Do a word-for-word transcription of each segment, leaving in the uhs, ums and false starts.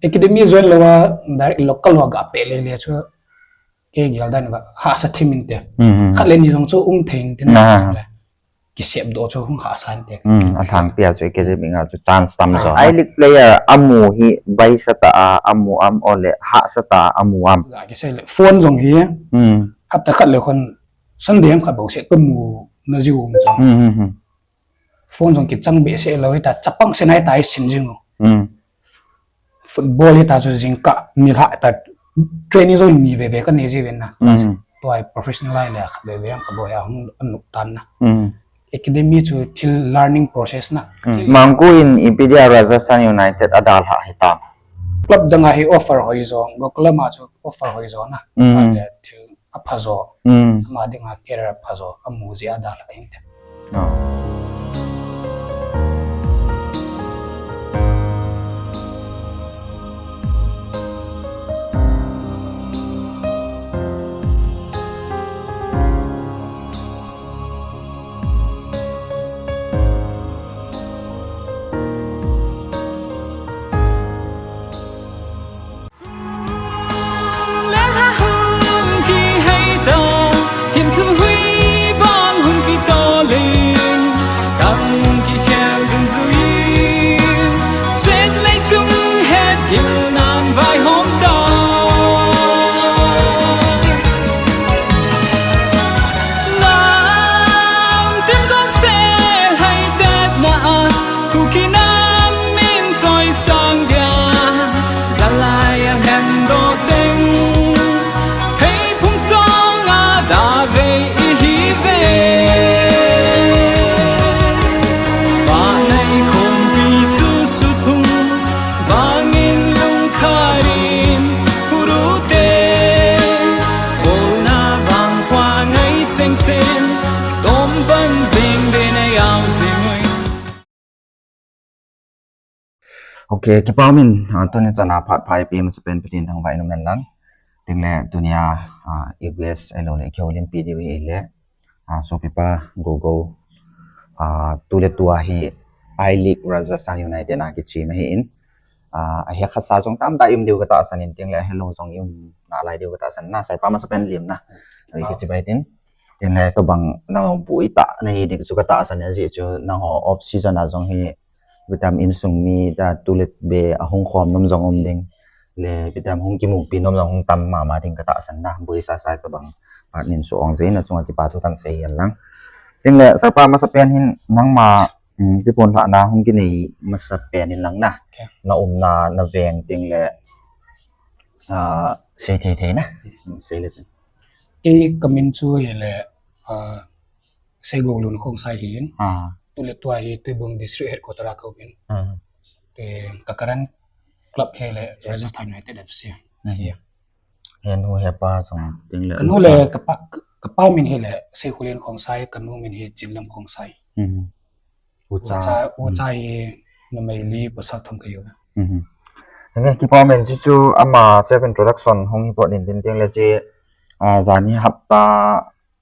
Academy join lou a direct local ho ga pe le le chu kei gel dan va hahsa thim inte. Hmm, hmm. Khat le ni jong chu um thei inte na. Kisep doh chu hung hahsa inte. Hmm, a thang pia chu academy nga chu chance tam jo. I-League player amu hi baisa ta a amu am ole hahsa ta a amu am. Ga kisei le phone jong hi. Hmm. Hapta khat le khun Sunday ham khat bou se ka mu na jiu um chu. Hmm, hmm, hmm. Phone jong kichang behseh lou hita, chapang se nai ta i sim jing u. Hmm. Football hita chu jingkah nilhah ta training jong ni veve ka nei ji ven na. Hmm. Tua i professional lai le khat veve ang khat bou hi a hung anuk tan na. Hmm. Academy chu thil learning process na. Hmm. Mangku in ipi dia Rajasthan United a dalha hita. Club dang a hi offer hoi jo, Gokulam a chu offer hoi jo na. Hmm. Tua le thil apha jo, hmm, ama dinga career apha jo, amu jeh a dalha hinte. Oh. Kuki nam min choi sang dia, zalai a lhen do cheng, phei phung song a da vei i hi ve. Vanei khompi chu sut hung, bangin lungkharin, purute, bolna vang khua ngai cheng sen, tom pan jing de na yau jing oi. Ok, kipa umin, ah, tuni chana phat pha ipi masapen Pathen thangvah in um hen lang. Tin le tunia, ah, Eagles ahilou le kihoulimpi diu hi le, ah, sopipa Gogo, ah, tu le tua hi I-League Rajasthan United a kichim ahi in. Ah, ahi khat sa jong tamtah i um diu ka tahsan in tin le helou jong i um nalai diu ka tahsan na, sir pa masapen lim na. Ahi kichibai tin. Tin le tobang nangho boi tah nahi ding chu ka tahsan in, ajeh chu nangho off season a jong hi ipi tam insung mi ta tu le be a hung khom nom jong um ding. Le ipi tam hung kimupi nom jong hung tam mama ding ka tahsan na. Boi sa sa tobang phat nin su ong jeh in achunga kipa thu kan sei hen lang. Tin le sir pa masapen hin nangma, um, kiphonlhahna hung kinei masapen hin lang na. Okay. Na umna na veng tin le, ah, sei thei thei na. Um, sei le chun. Kei ka min chu hi le, ah, Seigoulun Khongsai hi in. Ah. Tu le tua hi Tuibong District Headquarter a ka um in. Ah. Te ka current club hi le Rajasthan United F C. Hmm. Hi. He nu he pa jong tin le. Ka nu le ka pa, ka pa min hi le Seikholen Khongsai, ka nu min hi Chinlam Khongsai. Hmm. Ucha. Ucha, ucha hi numei li pasal thum ka hi u. Hmm. Nge kipa umin chu chu ama self introduction hung hi po din tin tin le chi, ah, jani hapta,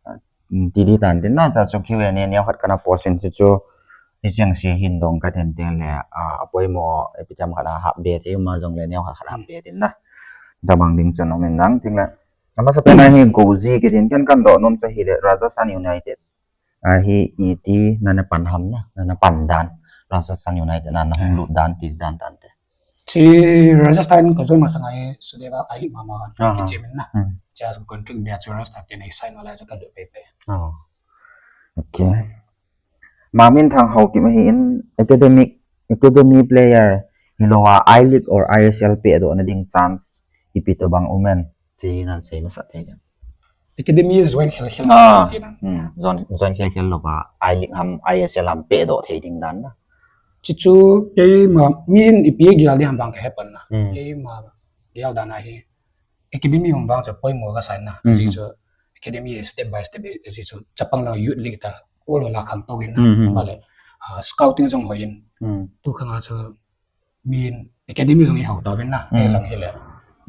ah, ti di tan tin na cha chu Q and A neo khat kana post in chu chu hi chang si hin dong ka tin tin le, ah, apoimo ipi tam khat a hap be thei ma jong le neo khat khat hap be tin na. Tabang ding chun um in lang tin le. Amasapen a hi Goji kitin ken kan doh nom chu hi le Rajasthan United. Ahi iti nana pan ham na, nana pan dan. Rajasthan United nana hung lut dan, ti dan dan te. Chi Rajasthan ka join masang a hi Sudeva ahi mama kan kichim in na. Hmm. Chia contract bia chu Rajasthan te nei sign wala chu ka lut pei pei. Oh. Okay. Mamin Thang Haokip ahi in academic, academy player hilou a I-League or I S L pehdoh na ding chance ipi tobang um em? Chi nan sei masat thei dem. Academy join khel khel. Ah, ti nan. Hmm, join, join khel khel lou a I-League ham I S L ham pehdoh thei ding dan na. Chi chu keima min ipi gel ding ham bang ka he pan na. Hmm. Keima gel dan ahi. Academy um vang chu poimo ka sa na. Hmm. Ajeh chu academy step by step, ajeh chu chapang lang youth league ta ol ol a khangtou in na. Hmm, hmm. Vale. Ah, scouting jong hoi in. Hmm. Tu khang a chu min academy jong i hau tauvin na. Hmm. He lang hi le.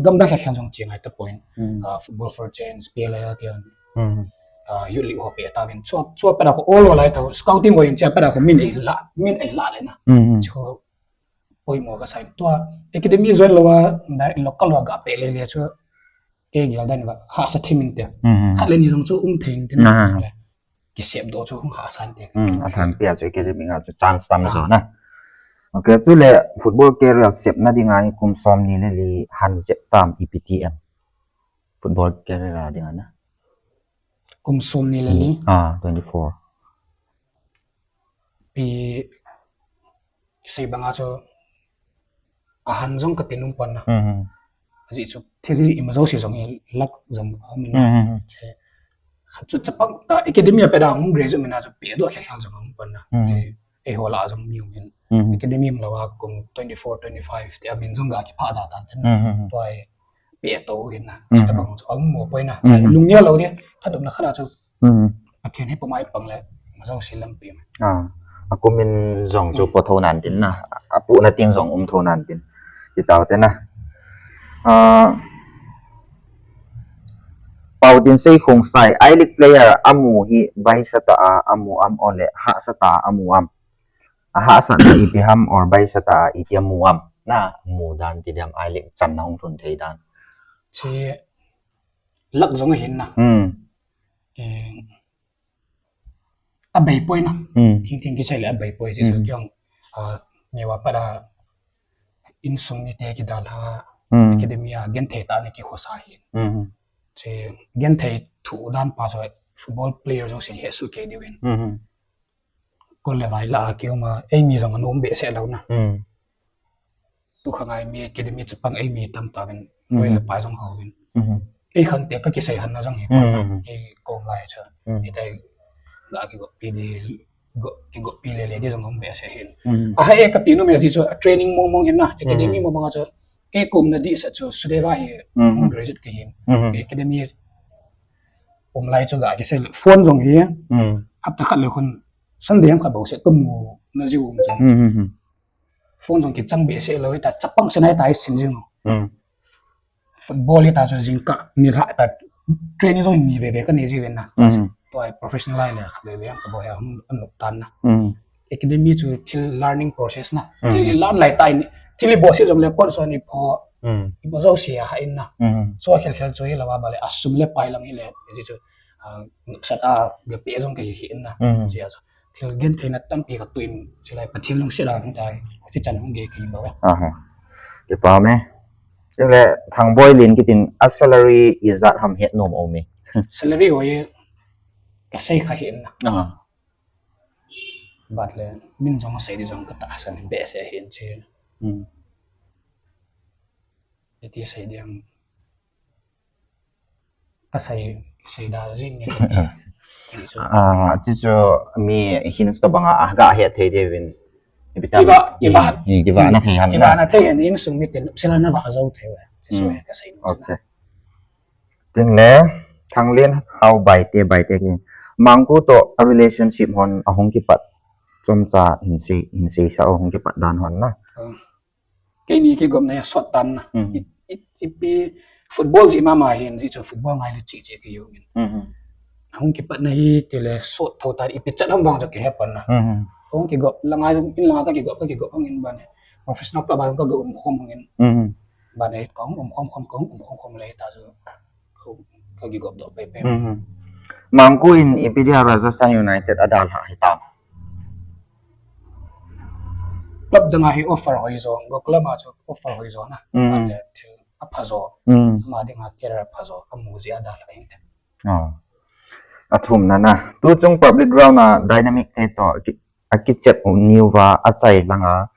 Gamdang khat khat jong chi ngai ta point. Hmm. Ah, Football for Change, P L L ti an. Hmm. Ah, youth league ho pe tauvin. Chu, chu pera ko ol ol lai tau. Scouting hoi in chu pera ko min ei la, min ei la le na. Hmm, hmm. Chu Poimo kasah in. Tua academy join lou a, direct local a ga pe le le chu. Kei gel dan va hahsa thim inte. Khat le ni jong chu um thei inte. Kisep doh chu hung hahsa inte. Athang pia chu academy a chu chance tam jo na. Okay, chule football career sepna dinga hi kum som ni le li han jep tam ipi ti em? Football career a dinga na. Kum som ni le li. Ah, twenty four. Pi sei banga chu ahan jong kati nom pon na. Ajeh chu thil hi ima jouse jong hi luck jong um in na. Khat chu chapang ta academy a pe da hung graduate mina chu pe doh khel khel jong um pon na. Eiho lah jong mi um in. Academy um lou a kum twenty four, twenty five ti a min jong ga kiphah da tan tin. Tua hi pe to hin na. Chapang chu um mo poi na. Lungneo lou dia. Thatupna khat a chu Pathen hi pumai pang le, ma jouse lampi. Ah, akumin jong chu potho nan tin na, apuhna ting jong um tho nan tin. Ti tau te na. Ah, Pau tin sei khong sai, I-League player amu hi baisa ta a amu am ole, hahsa ta a amu am. Ahahsa na ipi ham or baisa ta a iti amu am. Na mu dan ti diam I-League chan na hung thun thei dan. Chi lak jong hin na. Hmm. Eh, a bei poi na. Thing thing kisei le a bei poi si so kiong. Ah, nge wa pada insung ni te kidal ha. Academy a genthei ta ni kikhosa hin. Si genthei thu dan pa so football player jong si he su ke diwin. Kol le vai la a kiuma ei mi jong anom behseh lou na. Tu kha ngai mi academy chapang ei mi tam ta vin. Hoi le pai jong ho vin. Ei khang te ka kisei han na jong hi pon na. Ei kong lai cha. Ei tai ga kigopi di, go, kigopi le le di jong um behseh hin. Aha e kati nom e ji chu a training mong mong hin na. Academy mong mong a chu. Ei kum na di sa chu Sudeva hi. Graduate ka hin. Academy um lai chu ga kisei le. Phone jong hi. Hapta khat le khun Sunday ham khat bou se ka mu na ji um cha. Phone jong kichang behseh lou ta chapang se nai ta hi sin jing. Football hi ta chu jingkah ni lha ta training jong ni ve ve ka nei ji ve na. Tua professional line le kha ve ve ka bol he hung an lok tan na. Academy chu thil learning process na. Thil learn lai ta in thil bol se jong le kon so ni pho. Ibo jouse a ha in na. So khel khel chu hi lou a ba le asum le pai lang hi le ji chu. Ah, sat a ga pe jong ka hi hi in na. Ji a chu. Thil genthei na tampi ka tu in, silai Pathen lungset a hung tai. Chi chan hung ge ki ba. Aha. Kipa me. Chule Thangboi Lin kitin a salary ijat ham het nom um e. Salary ho ye ka sei kha hin na. Aha. But le min jong sei di jong ka tahsan behseh hin chi. Hmm. Iti sei diam. Ka sei, sei da jing ni. Ah, chu chu mi hin sto banga a ga het thei de vin. Ipi ta. Kiva, kiva. Ni kiva na thei han. Kiva na thei han, insung mi tin sila na va jo thei ve. Chu chu ka sei. Okay. Tin le, Thanglen hau bai te, bai te ki. Mangku to a relationship hon ahung kipat. Chomcha hin sei, hin sei sa ahung kipat dan hon na. Keini kigopna hi asot tan na. Ipi football ji mama hin ji chu football ngai le chi chi kiu min. Hung kipat na hi tile sot tho tan ipi chat ham vang chu kihe pan na. Hung kigop la ngai in la ka kigop ka kigop hung in ban. Professional club ba ka go um khom hung in. Ban ne ka um khom khom ka um khom khom le ta chu. Ka kigop doh pei pei. Mangku in ipi dia Rajasthan United adalha hitam. Club dang a hi offer hoi jo, Gokulam a chu offer hoi jo na. Thil apha jo. Ama ding a career apha jo, amu ji adalha inte. Athum na na. Tu chung public ground a dynamic te to a kichet u niu va achai langa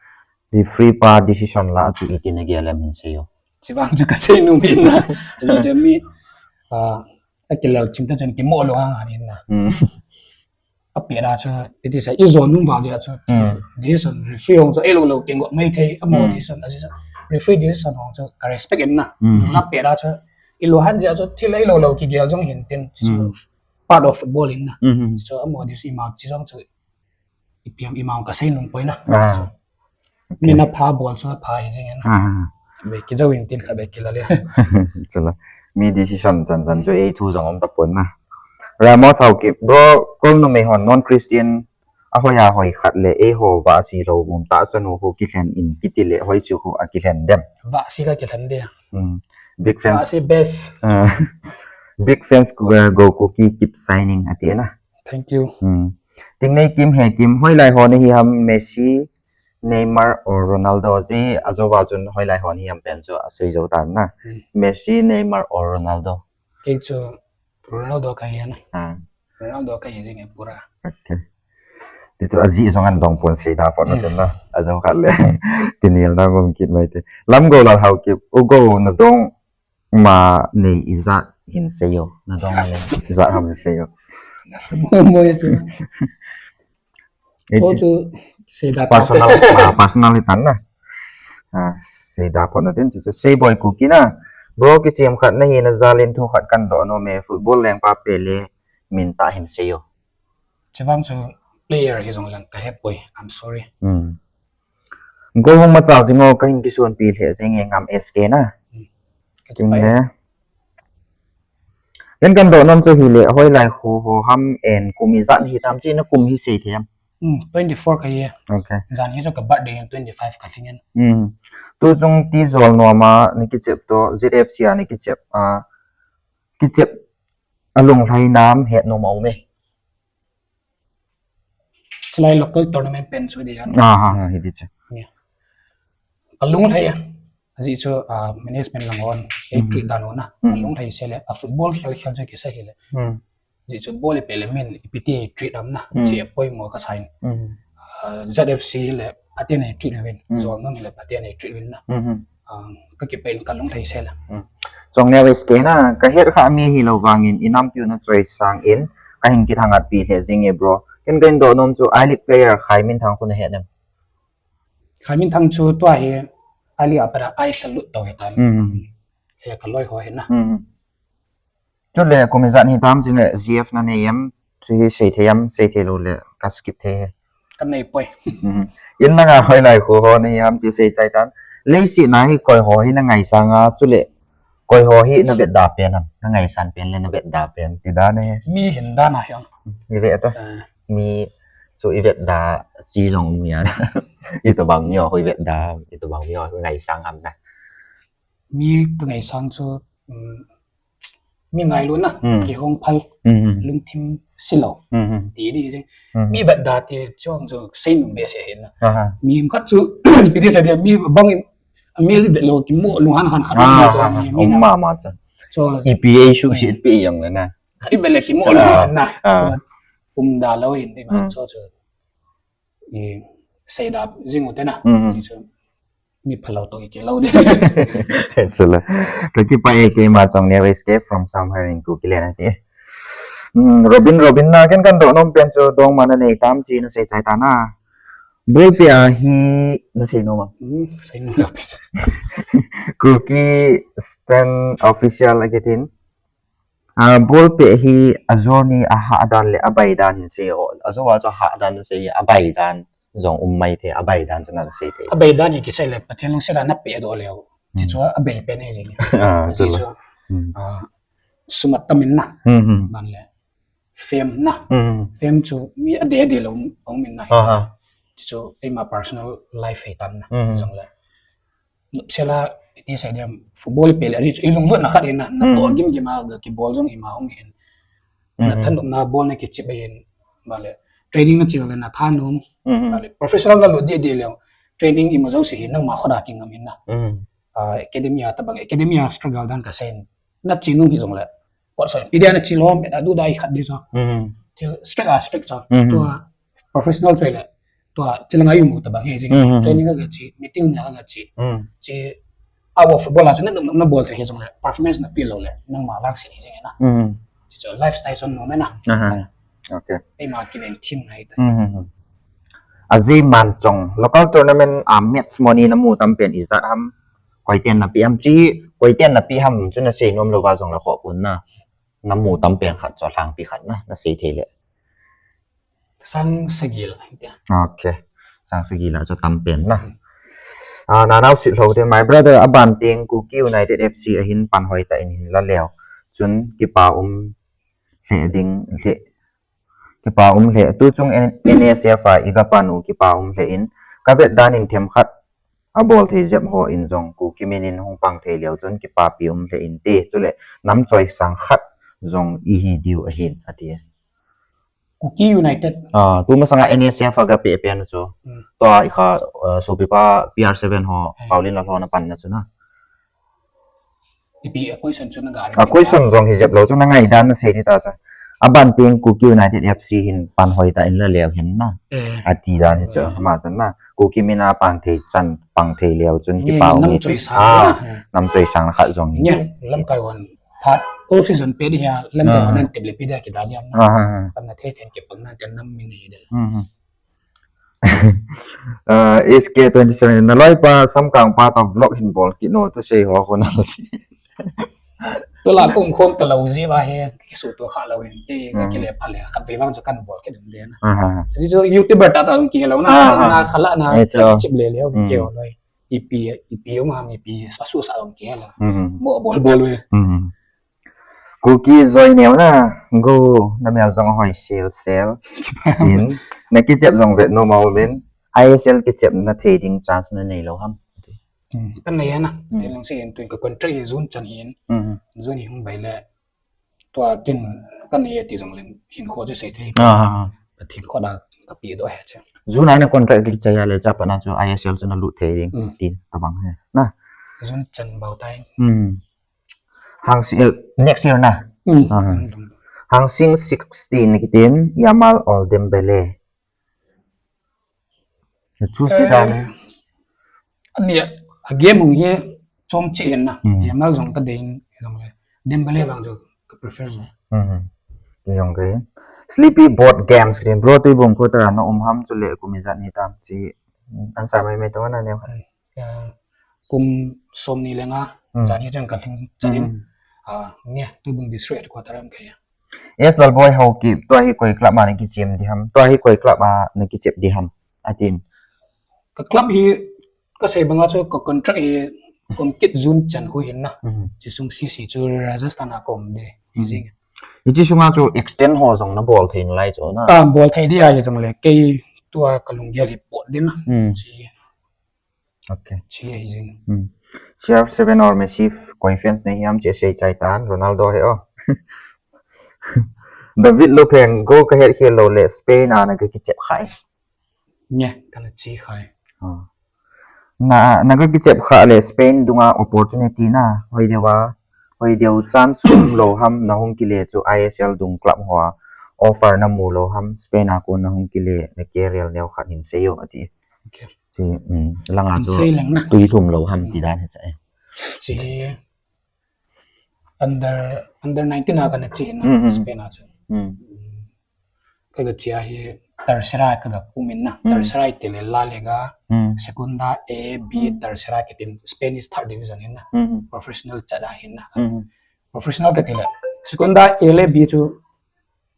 referee pa decision la chu iti na gelem hin sei o. Chivang chu ka sei nom in na. Ajo je mi, ah, akilal chim ta chun kimo lo ha ni na. Apia da chu, iti sa, ijo nom va je chu. Decision referee hung chu, ei lo lo kigop mai thei, amo decision, ajo chu, referee decision hung chu, ka respect in na. Jong la pia da chu, ilo han je chu, thil ei lo lo kigel jong hin tin, chu part of football in na. So, amo decision ima chi jong chu, ipi ham ima ka sei nom poi na. Min apha bol chu apha hi jing in. Be kijo in tin kha be kila le. Chula. Mi decision chan chan chu ei thu jong um ta pon na. Ramos Haokip, bro, kol numei hon non Christian ahoi ahoi khat le eiho Vahsi lou vum tah chanu khu kilhen in kiti le hoi chu khu akilhen dem. Vahsi ka kilhen de. Hmm. Big fans. Vahsi best. Ah. Big fans ku, uh, Go Kuki, keep shining ati na. Thank you. Hmm. Tingneikim Hekim, hoilai ho nahi ham, Messi, Neymar or Ronaldo? Ji ajou va chun hoilai ho nahi ham pen chu asei jou tan na. Hmm. Messi, Neymar or Ronaldo? Kei chu Ronaldo kahi na. Ah. Ronaldo kahi jing e pura. Okay. Ti chu ajih jong an dong pon sei da pon na tin na. Ajou khat le. Kinel na gom kit mai te. Lamgou Lalhaokip, U Go nadong ma nei ijat hin sei o. Nadong ma nei ijat ham hin sei o. Mo, mo ye chu. Eh, Mo chu sei da personal, ah, personal hi tan na. Ah, sei da pon na tin chu, chu sei boi Kuki na. Bro, kichem khat nahi na jal in thu khat kan doh nom e, football lengpa Pele min tah hin sei o. Chevang chu player hi jong lang ka he poi. I'm sorry. Hmm. Go hung macha jing o, kahin kisonpi lheh jing e ngam S K na. Hmm. Ka Ting chepah e. Le. Ken kan doh nom chu hile, hoilai khu ho ham and kum ijat hi tam chi na kum hi sei thei am? Hmm, twenty-four kahi e. Okay. Jan hi chu ka birthday in twenty-five ka lhing in. Hmm. Tu chung tijol nom a na kichep toh, Z F C a na kichep a, kichep a lunglhai nam het nom a um e. Chulai local tournament pen chu dia. Ah, ha, ha, hi di chu. Yeah. Ka lunglhai a. Ajeh chu, ah, management lang hon, ei Hmm. treat dan hon na. Hmm. Ka lunglhai se le, a football khel khel chu kisa hile. Hmm. Ajeh chu ball i pe le min, ipi ti treat am na. Hmm. Chi a poimo ka sign. Hmm. Ah, Z F C le, phaten ei treat uvin. Hmm. Jol nom le, phaten ei treat uvin na. Hmm. Ah, ka kipah in ka lunglhai se le. Hmm. Chongneo S K na, ka het kha mi hilou vangin, i nampiu na choi sang in, kahin kithangatpi lheh jing e bro. Ken kahin doh nom chu, I-League player Khaiminthang khu na het em? Khaiminthang chu tua hi, I-League a pat a I salute to hi tan. Hmm. He ka loi ho hi na. Hmm. Chule kum ijat hi tam chule G F na nei em, chu hi sei thei em, sei thei lou le ka skip thei e. Ka nei poi. Mhm. In langa hoilai khu ho nahi ham chu sei chai tan. Leiset na hi koi ho hi na ngaisang a, chule koi ho hi na vetda pen ham, na ngaisan pen le na vetda pen ti dan e. Mi hin dan a hi ang. I ve ta. Ah. Mi chu i vetda chi jong um ya. Itobang mi ho i vetda, itobang mi ho ngaisang ham na. Mi ka ngaisang chu, um, mi ngailu na, Hmm. kihong phal, Hmm. lungthim silou. Hmm. Ti di jing. Hmm. Mi vetda ti chong chu sei nung behseh hin na. Aha. Mi khat chu, pi di sa dia mi bang in, a mi li vetlou kimo lunghan han khat Ah, chu ah, mi, ah. mi Um na. Ma ma chan. So, I P A su Hmm. si P yang le na. Khat i vet le kimo Ah, lunghan na. ah. So, um da lou in di ma Hmm. so chu. I sei da jing u te na. Hmm. Ti chu. Mi phalou toh kikeh lou de. Chule. Ka kipah e, keima Chongneo S K from somewhere in Kuki land ati. Hmm, Robin, Robin na, ken kan doh nom pen chu dongma na nei tam chi na sei chai tan a. Ball peh a hi na sei nom am? Hmm, sei nom lou pi. Kuki Stan Official akitin. Ah, ball peh hi a journey a hah dan le a bai dan hin sei o. A jo a chu a hah dan sei, a bai dan jong um mai thei, a bai dan chu na sei thei. A bai dan hi kisei le Pathen lungset a na peh doh leu. Ti Hmm. chu a bai pen hi jing. Ah, Ti chu chu. Hmm. Ah, sum a tam in na. Hmm, hmm. Ban le fame na. Hmm. Fame chu mi a de de lou um in na. Aha. Ti chu eima personal life hi tan na. Hmm. Jong le. Nopsela, iti sei diam, football peh le, ajeh chu i lunglutna khat in na, na Hmm. toh gim gim a, ga kibol jong ima hung in. Na Hmm. thanopna ball na kichip in, ba le, training na chil le na thanom, Hmm. ba le, professional na lut di di le, training ima jouse hi nangma khut a kingam in na. Hmm. Ah, academy a tabang, academy a struggle dan ka sei in, na chi nung hi jong le, kot so, pi dia na chi lom, a du dai khat di so. Hmm. Chi strict a strict so. Hmm. Tua professional chu le, tua chi langa i um u tabang hi jing. Hmm, hmm, hmm. Training a ga chi, meeting na ga chi. Hmm. Chi, a wo football a chu na, na, na bol thei hi jong le, performance na pi lou le, nangma lang si hi jing na. Hmm. Chi chu lifestyle chu nom e na. Aha. Okay. Eima kiven thim ngai ta. Hmm, hmm, hmm. Ajay Manchong, local tournament a match money na mu tam pen ijat ham, koi ten na pi ham chi, koi ten na pi ham chu na sei nom lou va jong le kho pun na. Na mu tam pen khat chu lhangpi khat na, na sei thei le. Sang sagi la, tia. Okay. Sang sagi la chu tam pen na. Hmm. Ah, Nanao Sitlhou te, my brother, aban teng Kuki United F C a hin pan hoi ta in hin la leu. Chun kipa um lheh ding, lheh, Kipa um lheh. Tu chung N-, N S F a i ga pan u kipa um lheh in. Ka vet dan in themkhat a bol thei jep ho in jong Kuki min in hung pang thei leu chun kipapi um lheh in ti. Chule nam choi sang khat jong i hi diu ahin ati. Kuki United. Ah, tu masanga N S F a ga pe pen chu. Hmm. Tua i kha, uh, sopipa P R seven ho, hmm, Paulin la ho na pan na chu na. Ipi a question chu na ga A question jong hi jep lo chu na ngai dan na sei ni ta cha. A ban ting Kuki United F C hin pan hoi ta in la leu hin na. Eh. Ati dan hi chu, hmm, ma chan na. Kuki min a pan thei chan, pang thei leu chun, hmm, kipa um nam hi choi ti. Sang Ah, na. Nam choi sang khat jong hi. Nge, lamkai hon phat office hon pe di hia, lamkai hon Ah. nan tep le pi dia ki da diam na. Ah, ah, ah. Pan na thei then ki pang na ten nam min hi de. Hmm, hmm. Uh, S K twenty seven, na loi pa Samkang pa ta vlog hin bol kit no, tu sei ho ko na. Tu la kum khom ta lo ji va he, ki su tu kha lo hin, ki, ki, ki le pha le, khat ve vang chu kan bol kit dum le na. Aha. Ji chu YouTuber ta ta ki lo na, Ah, na ah. khala na, Eh, chu. chip le le, Hmm. ki lo loi. Ipi, ipi um ham, ipi, sa su sa ki la. Hmm. Mo bol bol ve. Hmm. Kuki joi neo na, go, na mel jong hoi sel sel. In, na kichep jong vet no ma umin, I S L kichep na thei ding chance na nei lo ham. Hmm. Kan nei na, Hmm. tin lang se in tuin ka contract hi June chan hin, Hmm. June hi hung bai le, tua tin kan nei ti jong len hin kho chu sei thei. Ah, ah, ah. Ka thin kho da ka pi do he che. June a na contract kichai a le cha pa na chu I S L chu na lut thei ding Hmm. tin ka bang he. Na. June chan bau tai. Hmm. Hang si, eh, next year na. Hmm. Ah. Hmm. Hang sing sixteen na kitin, Yamal or Dembele. Na choose ti Eh, dan. Ani a, a game hung hi chom chi hin na. Hmm. Yamal jong ka ding jong le. Dembele vang jo ka prefer jong. Hmm. Ti jong ka hin. Sleepy Boat Games kitin, bro, tui bung ko ta na um ham chu le kum ijat ni tam chi. An sa mai mai to na ne. Hmm. Eh, kum som ni le nga, Hmm. chan hi chang ka thing chan in, Hmm. ah, nge, tu bung district headquarter am kaya. Yes, Lalboi Haokip, tua hi koi club a na kichep di ham, tua hi koi club a na kichep di ham, atin. Ka club hi, ka sei banga chu ka contract hi, kum kit June chan khu hin na. Hmm. Chi sung C C chu Rajasthan a kom de, Hmm. jing. Hichi sunga chu extend ho jong na bol thei nalai chu na. Ah, bol thei di a jong le, kei tua ka lunggel hi pot din na. Hmm. Chi. Okay. Chi hi jing. Hmm. C R seven or Messi koi fans nei hiam chi sei chai tan, Ronaldo he o. David Lopeng, go ka het khel lo le Spain a na ka kichep khai. Nge, ka na chi khai. Ah. Na, na ka kichep kha le Spain dunga opportunity na, hoi deu a, hoi deu chance um lo ham na hung kile chu I S L dung club ho a offer na mu lo ham, Spain a kon na hung kile na career neo khat hin sei o ati. Okay. Chi, um, langa Hin chu sei lang na. tui thum lo ham Hmm. ti dan he cha e. Chi under, under nineteen a ka na chi na Hmm, hmm. Spain a chu. Hmm. Hmm. Ka ga chia hi tercera ka ga kum in na. Hmm. Tercera ti le La Liga, Hmm. Segunda A, B, Hmm. Tercera kitin Spanish third division in na. Hmm. Professional chat a hin na. Hmm. Professional ka ti le. Segunda A le B chu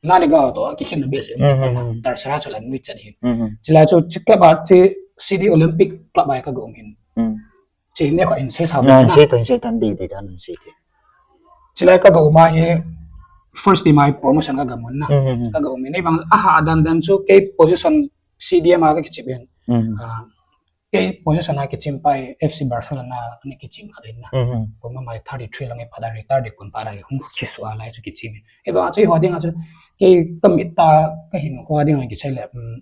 La Liga to ki khin na base in Hmm, na. hmm, hmm. Tercera chu la nui chat hin. Hmm. Chi la chu chi club a chi City Olympic club a ka ga um hin. Hmm. Chi ne ko in se sa Na, na. se tan, se tan, di, di, dan, se di. Chi lai ka ga um a hi first team a hi promotion ka ga mun na. Hmm, hmm, hmm. Ka ga um in, ei vang a ha dan dan chu kei position C D M a ka kichip in. Hmm. Ah, kei position a kichim pa hi F C Barcelona ni kichim khat in na. Hmm, hmm. Kum a mai thirty three lang e pa da retire di kun pa da hung kisu a lai chu kichim in. Ei vang chu ho ding a chu kei ka mit ta ka hin ho ding a kichai le, um,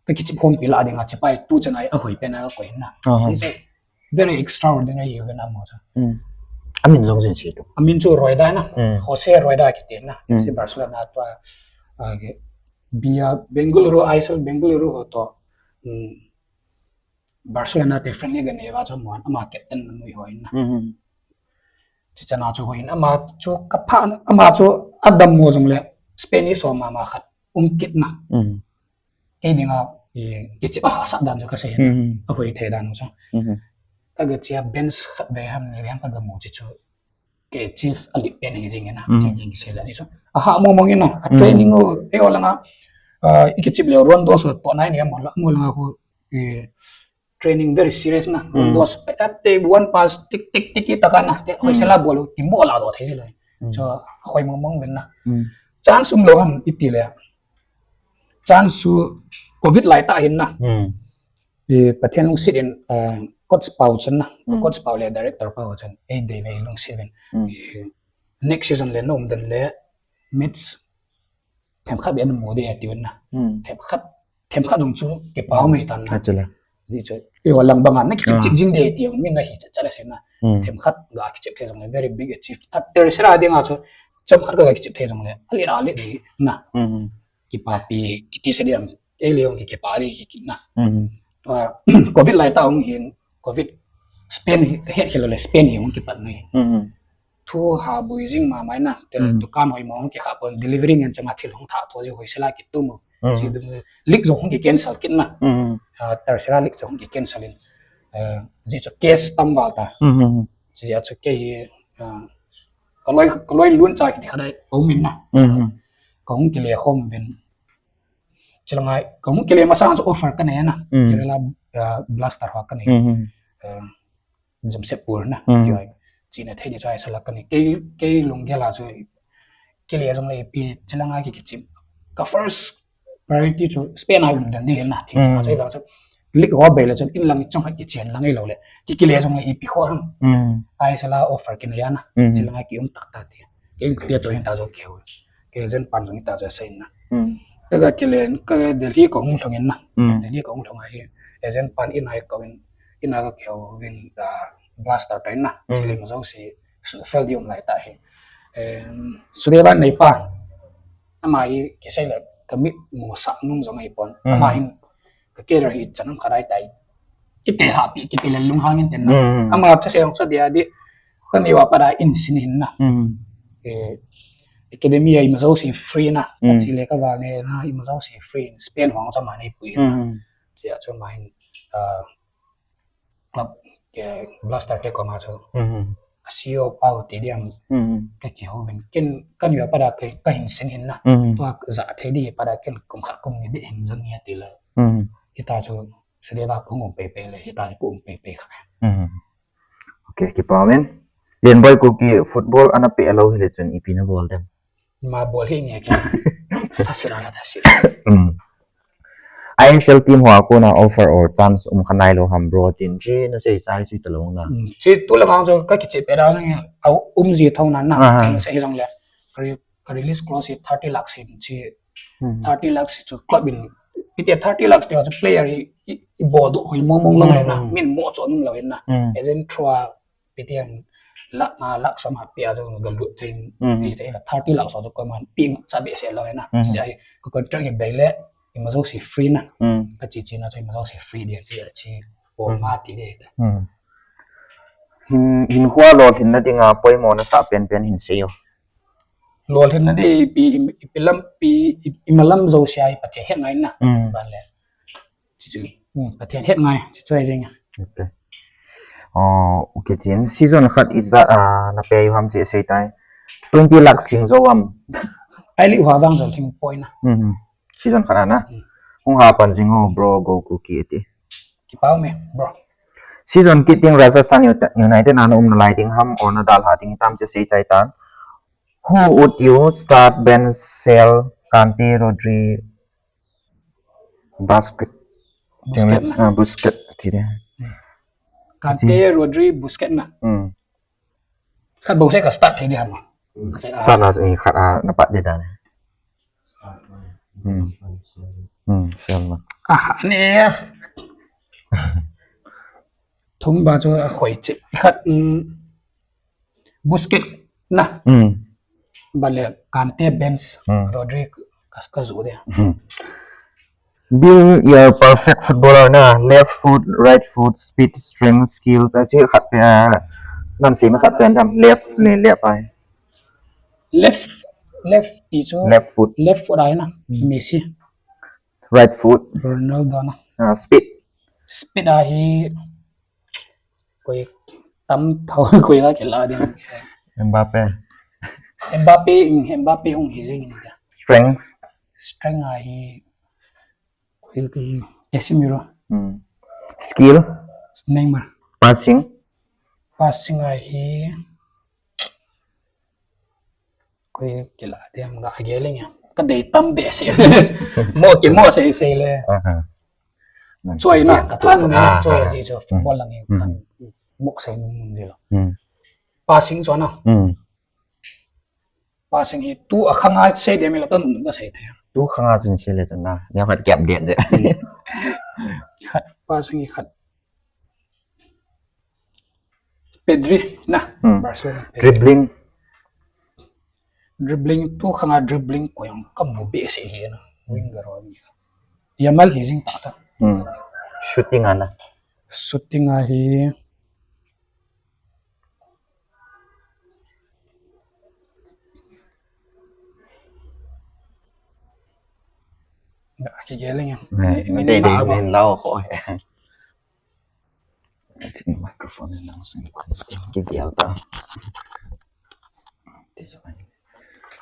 ka kichip khom pi la ding a chi pa hi tu chan a hi a hoi pen a ka koi in na. Aha. It's a very extraordinary event a mo chu. Hmm. Amin jong jin si tu. Amin chu Rueda na. Hmm. Jose Rueda kiti na. Hmm. F C Barcelona tua, ah, ke, Bia Bengaluru, I S L Bengaluru ho to. Hmm. Barcelona te friendly ga nei va chu mo an ama captain na nui ho in na. Hmm. Chi chan a chu ho in ama chu ka pha na, ama chu a dam mo jong le Spanish ho ma ma khat um kit na. Hmm. Kei dinga, eh, kichip a hahsat dan chu ka sei hin. Hmm. A hoi thei dan chu. Hmm. Ka ga chia bench khat ve ham ni ve ham ka ga mu chi chu. Kei chief a lip pen hi jing in na. Hmm. Jing jing kisei la chi chu. A ha mo mong in na. A Hmm. training o, e o langa, ah, i kichip le Ronaldo so to nai ni mo la, mo langa ko, eh, training very serious na. Hmm. Ronaldo so pe ap te one pass tik tik tik ki taka na. Te hoi Hmm. sela bol ki mo la do thei si lo. Hmm. So, a hoi mong mong ven na. Hmm. Chance um lo ham i ti le. chance chu covid lai tah hin na. Hmm. I Pathen lungset in, uh, coach pau chun na. Hmm. Coach pau le director pau chun. Ei dei ve lungset in. Hmm. I next season le nom den le match themkhat beh namu ding ati un na. Hmm. Themkhat, themkhat jong chu kipah um e tan na. Achu la. Ji chu. I wa lang banga na kichep chep jing ding ti jong min na hi cha cha le se na. Hmm. Themkhat ga kichep thei jong le very big achieve. That tertiary dinga chu chomkhat ga kichep thei jong le. Ali ali ding na. Hmm. Kipapi kiti se ding. Ei le jong ki kipa ding ki ki na. Hmm. Tua covid lai tah hung hin covid Spain hi, het khel le Spain hi hung kipat nai. Hmm. Thu ha bui jing ma mai na, te Hmm. dukan hoi ma hung kikha pon, delivery ngen changa thil hung tha tho ji hoi sela kitum. Hmm. Chi dum league jong hung ki cancel kit na. Hmm. Ah, tertiary league jong hung ki cancel in. Eh, ji chu case tam val ta. Hmm. Chi ji a chu kei hi, ah, ka loi, ka loi lun cha kiti kha dai, um in na. Hmm. Ka hung kile khom ven. Chilanga, ka hung kile masang chu offer ka nei na. Hmm. Kerala, ah, Blaster ho ka nei. Hmm. Eh, Jamshedpur na, Hmm. kiwai. China thei ni chai sala ka nei. Kei, kei lunggel a chu, kile jong le ipi, chilanga ki kichep. Ka first priority chu Spain a um dan ding na, thi Hmm. chu vang chu. League ho bei le chu, in lang chomkhat kichen lang ei lo le. Ki kile jong le ipi kho ham. Hmm. Ai sala offer ki nei na. Hmm. Chilanga ki um tak tak ti. Kei kile to hin ta jong keu. Kei jen pan jong ta jong sei na. Hmm. Ka kile, ka Delhi ka hung lhung in na. Hmm. Delhi ka hung lhung a hi. Agent pan in ai ka in, in a ka keu vin da Blaster ta in na. Hmm. Chile ma jong si, su fel di um lai ta hi. Em, Sureban nei pa. Ama hi, kisei le, ka mit mo sa nung jong ai pon. Hmm. Ama hin, ka career hi chan kha dai tai. Kite ha pi, kite le lunghang in ten na. Hmm. Ama thase jong sa dia di. Ka nei va pa da in sin hin na. Hmm. Eh, academy a i ma jong si free na. Ka Hmm. chile ka va ne na, i ma jong si free. Spain hung cha ma nei pui. Hmm. Chia chu ma hin, ah, club, eh, Blaster te ko ma chu. Hmm. A C E O pau te diam. Hmm. Ka ki ho ben. Ken, ka nei va pa da ka, ka hin sin hin na. Hmm. Tua ja thei di pa da ken kum khat kum ni di hin jong ni ti la. Hmm. Hita chu, Sudeva kum um pe pe le, hita ni kum um pe pe kha. Hmm. Okay, kipa men. Lenboi Kuki football ana pe lo hile chun ipi na bol dem. Ma bol hi nge ke. Thase la, thase la. Hmm. I S L team ho a kona offer or chance um kha nai lo ham bro tin chi na sei chai chi ta lo na. Hmm. Chi tu le mang chu ka kichep pe da na nge. Au um ji thau na na. Aha. Sei jong le. Ka re-, ka release clause hi thirty lakhs hin chi. Hmm. Thirty lakhs chu club in. Pi te thirty lakhs te chu player hi, i, i bol du hoi mong mong lo le na. Hmm. Min mo cho nung lo hin na. Hmm. Agent through a P T M lakh nga lakh som ha pia chu ga lut thei Hmm. ti te thirty lakhs chu ko man pi cha be se lo na. Hmm. Chi ai ko contract hi bei le i ma jong si free na. Hmm. Ka chi chi na chu i ma jong si free dia chi a chi po Hmm. ma ti de. Hmm. Hin, hin hua lolhin na dinga poimo na sa pen pen hin sei o. Lolhin na di ipi, ipi lam pi, i, i ma lam jong si ai Pathen het ngai na. Hmm. Ban le. Chu, chu, hmm, Pathen het ngai, chu chu ai jing a. Okay. Oh, okay, tin season khat ijat, ah, na pe u ham chi sei tai. Twenty lakhs lhing jou am. Ai li hua vang jong lhing poi na. Hmm. Season khat a na. Hmm. Hung ha pan jing o bro Go Kuki ti. Kipa um e, bro. Season kit ding Rajasthan Uni-, United a na um na lai ding ham or na dalha ding hitam chi sei chai tan. Who would you start, bench, sell, Kante, Rodri, Busquets. Busquets na. Ah, Busquets, ti de. Hmm. Kante, Ti. Rodri, Busquets na. Hmm. Khat bou se ka start thei di ham. Hmm. Ka sei, Start ah. la, eh, khat a na pat de dan. Hmm. Hmm, sell na. Ah, ni. Thum ba chu a khoi chi. Khat, um, Busquets na. Hmm. Bale Kante bench, Hmm. Rodri ka, ka ju de. Hmm. Build your perfect footballer na. Left foot, right foot, speed, strength, skill. Ta chi khat pe, ah, nan sei masat pen dam. Left le left ai. Left, left ti chu. Left foot. Left foot ai na. Hmm. Messi. Right foot. Ronaldo na. Ah, speed. Speed ai. Koi tam thou koi la ke la ding. Mbappe. Mbappe, mm, Mbappe hung hi jing ni da. Strength. Strength a hi koi ke Casemiro. Hmm. Skill. Neymar. Passing. Passing a hi koi ke la ding ga ge leng ya. Ka dei tam behseh. Mo kimo seisei le. Aha. Choi na, ka than nung, ah, choi, ah, ji chu, hmm, football lang in, hmm, kan mok sei nung nung ji lo. Hmm. Passing chu na. Hmm. Passing hi tu a khanga sei de mi la ton nung ka sei the. Tu khanga chun sei le chun na. Nia khat kep det je. Khat passing hi khat. Pedri na. Hmm. Barcelona. Pedri. Dribbling. Dribbling tu khanga dribbling ko yang kamu behseh hi na. Winger ho ni. Yamal hi jing ta ta. Hmm. Shooting a na. Shooting a hi. Ya, ki geling ya. Hmm. Ni, ni, ni, dei, dei, na, ni lau ko. Microphone ni lang sing. Ki gel ta.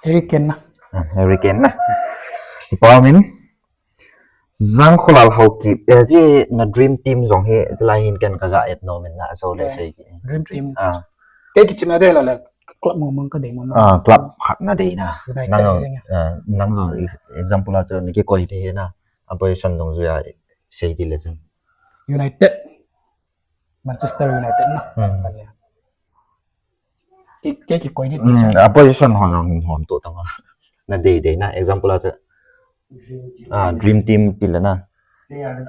Harry Kane na. Ah, Harry Kane na. Ipa min. Jangkholal Haokip. Eh, ji na dream team jong hi, ji lai hin ken ka ga et nom in na, so le, yeah, sei. Dream team. Ah. Kei kichim na dei la le, club mo mang ka dei mo mang. Ah, club khat na dei na. United nang, jeng ya. Ah, nang jong, example a chu, ni kikoi thei na. A position jong ju ya, sei ti le chun. United. Manchester United na. Hmm. Kei, kei kikoi di. Hmm, a position ho jong hom to tang. Na dei dei na. Example a chu. Ah, dream team ti le na.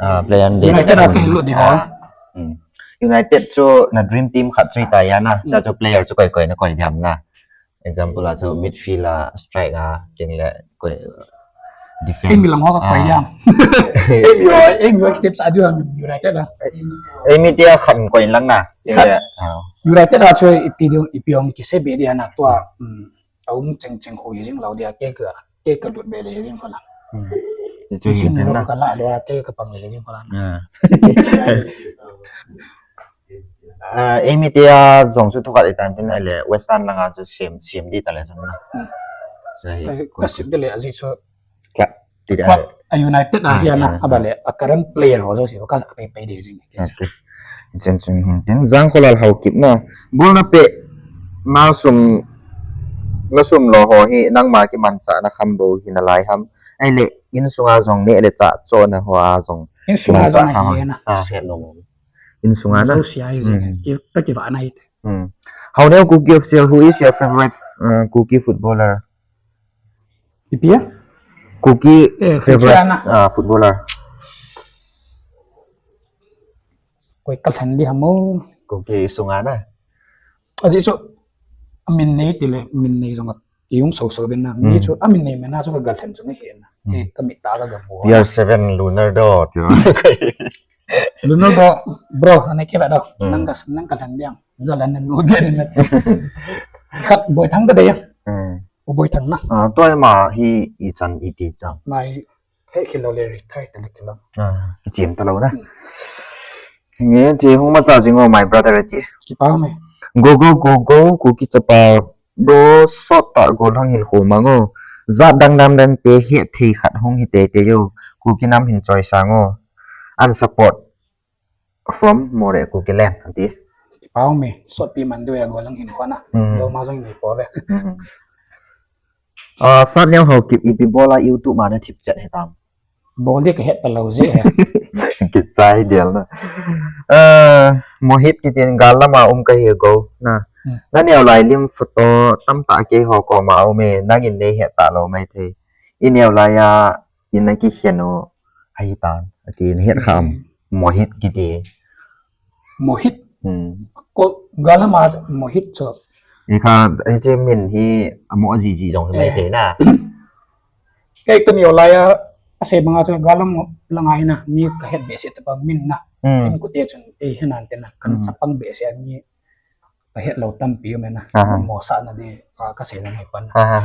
Ah, player dei. United a kei lut di ho. Ah. Hmm. United chu na dream team khat chu ta ya na. Ta chu player chu koi koi na koi diam na. Example a chu midfield a, strike a, ken le koi, defense. Ei mi lang ho ka koi diam. Ah. Ei mi ho, ei mi ho ki tep sa diu United a. Ei mi tia khan koi lang na. Khat. Ah. United a chu ipi diu, ipi ong ki se be dia na tua. Hmm. A um cheng cheng khu hi jing lo dia, kei ka, kei ka lut be le hi jing kho la. Hmm. Ti chu hi sin hin lo na. Ka la lo a, kei ka pang le hi jing kho la. Ah. Ah, ei mi tia jong chu thukat i tan tin ai le West Ham langa chu sem, sem di ta le chun na. Hmm. Chu hi ka, ka sip de le a ji chu. Club ti de club ai. A United a, ah, hi a na, ah, a ba le, ah, a current player ho jo si ka ja pe pe de jing. Okay. Chen chun hin tin Jangkholal Haokip na. Ball na pe na sum, na sum lo ho hi nangma kimanchah na kham bou hi na lai ham. Ai le insunga jong ne le cha cho na ho a jong. Insunga jong kimanchah kham hi na. Ah, he lo mo. Insunga na. Josia hi jing. Hmm. Ki, ka kiva na hi te. Hmm. Haoneo Kuki Official, who is your favorite, uh, Kuki footballer? Ipi a? Kuki, eh, favorite, Kuki a na. Ah, footballer. Koi ka lhen di ham o. Kuki sunga na. A ji chu, a min nei ti le, min nei jong a, i um so so den na. Hmm. Mi chu, a min nei me na chu ka ga lhen chu na hi na. Hmm. Eh, ka mit ta ka ga bo. P R seven Leonardo, ti. Leonardo, bro, ane ke ba do. Hmm. Nang ka, nang ka lhen diam. Jalan nan mo gari na. Khat Boithang ta de ya. Hmm. U Boithang na. Ah, tua ma hi i chan i ti ta. Mai he khilo le retire ta le kilo. Ah, i chim ta lo na. Hmm. Nge che hung ma cha jing o my brother ti. Kipa me. Go, go, go, go, Kuki chapa. Bro, sot ta gollhang hin khu mang o. Jat dang dam dang te he thei khat hung hi te te yo. Kuki nam hin choi sang o. And support. From Moreh Kukiland, ati. Kipau me, sotpi man deu a gollhang hin kona. Hmm. Deu ma jong nei po ve. Hmm. Ah, Satneo Haokip ipi bol a YouTube ma na thip chet he tam. Bol di ka het ta lou je he. Kichai dial na. Ah, Mohit kitin gal lama um ka hi go na. Hmm. Na neo lai lim photo tam ta keiho koma um e, nangin nei het ta lou mai thei. I neo lai a, i na kikhen u ahi tan, ati na het kham. Hmm. Mohit kiti. Mohit. Hmm. Ko, gal lama Mohit chu. I kha, i che min hi, amo ji ji jong mai thei na. Kei ka neo lai a, a sei banga chu gal lam langa hi na, mi ka het behseh ta pa min na. Hmm. Min kute chun, ei henan te na, kan chapang behseh a mi. Ka het lou tampi um e na. Aha. Mo sa na di, ah, ka sei na ngai pan. Aha.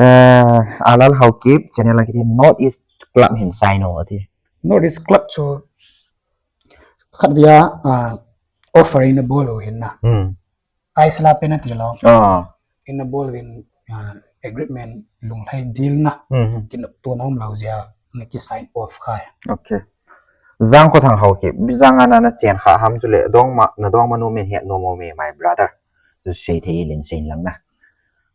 Eh, Alal Haokip, channel a kiti North East Club hin sign o ati. North East Club chu khat via, ah, offer in a bol u hin na. Hmm. Ai sala penalty lo. Ah. In a bol win, ah, agreement lunglhai deal na. Hmm. Kin tu na um lau jia na ki sign off khai. Okay. Jangkhothang Haokip, Bijang a na na chen kha ham chule, dongma, na dongma nu min het nom o me, my brother. Chu sei thei len sei lang na.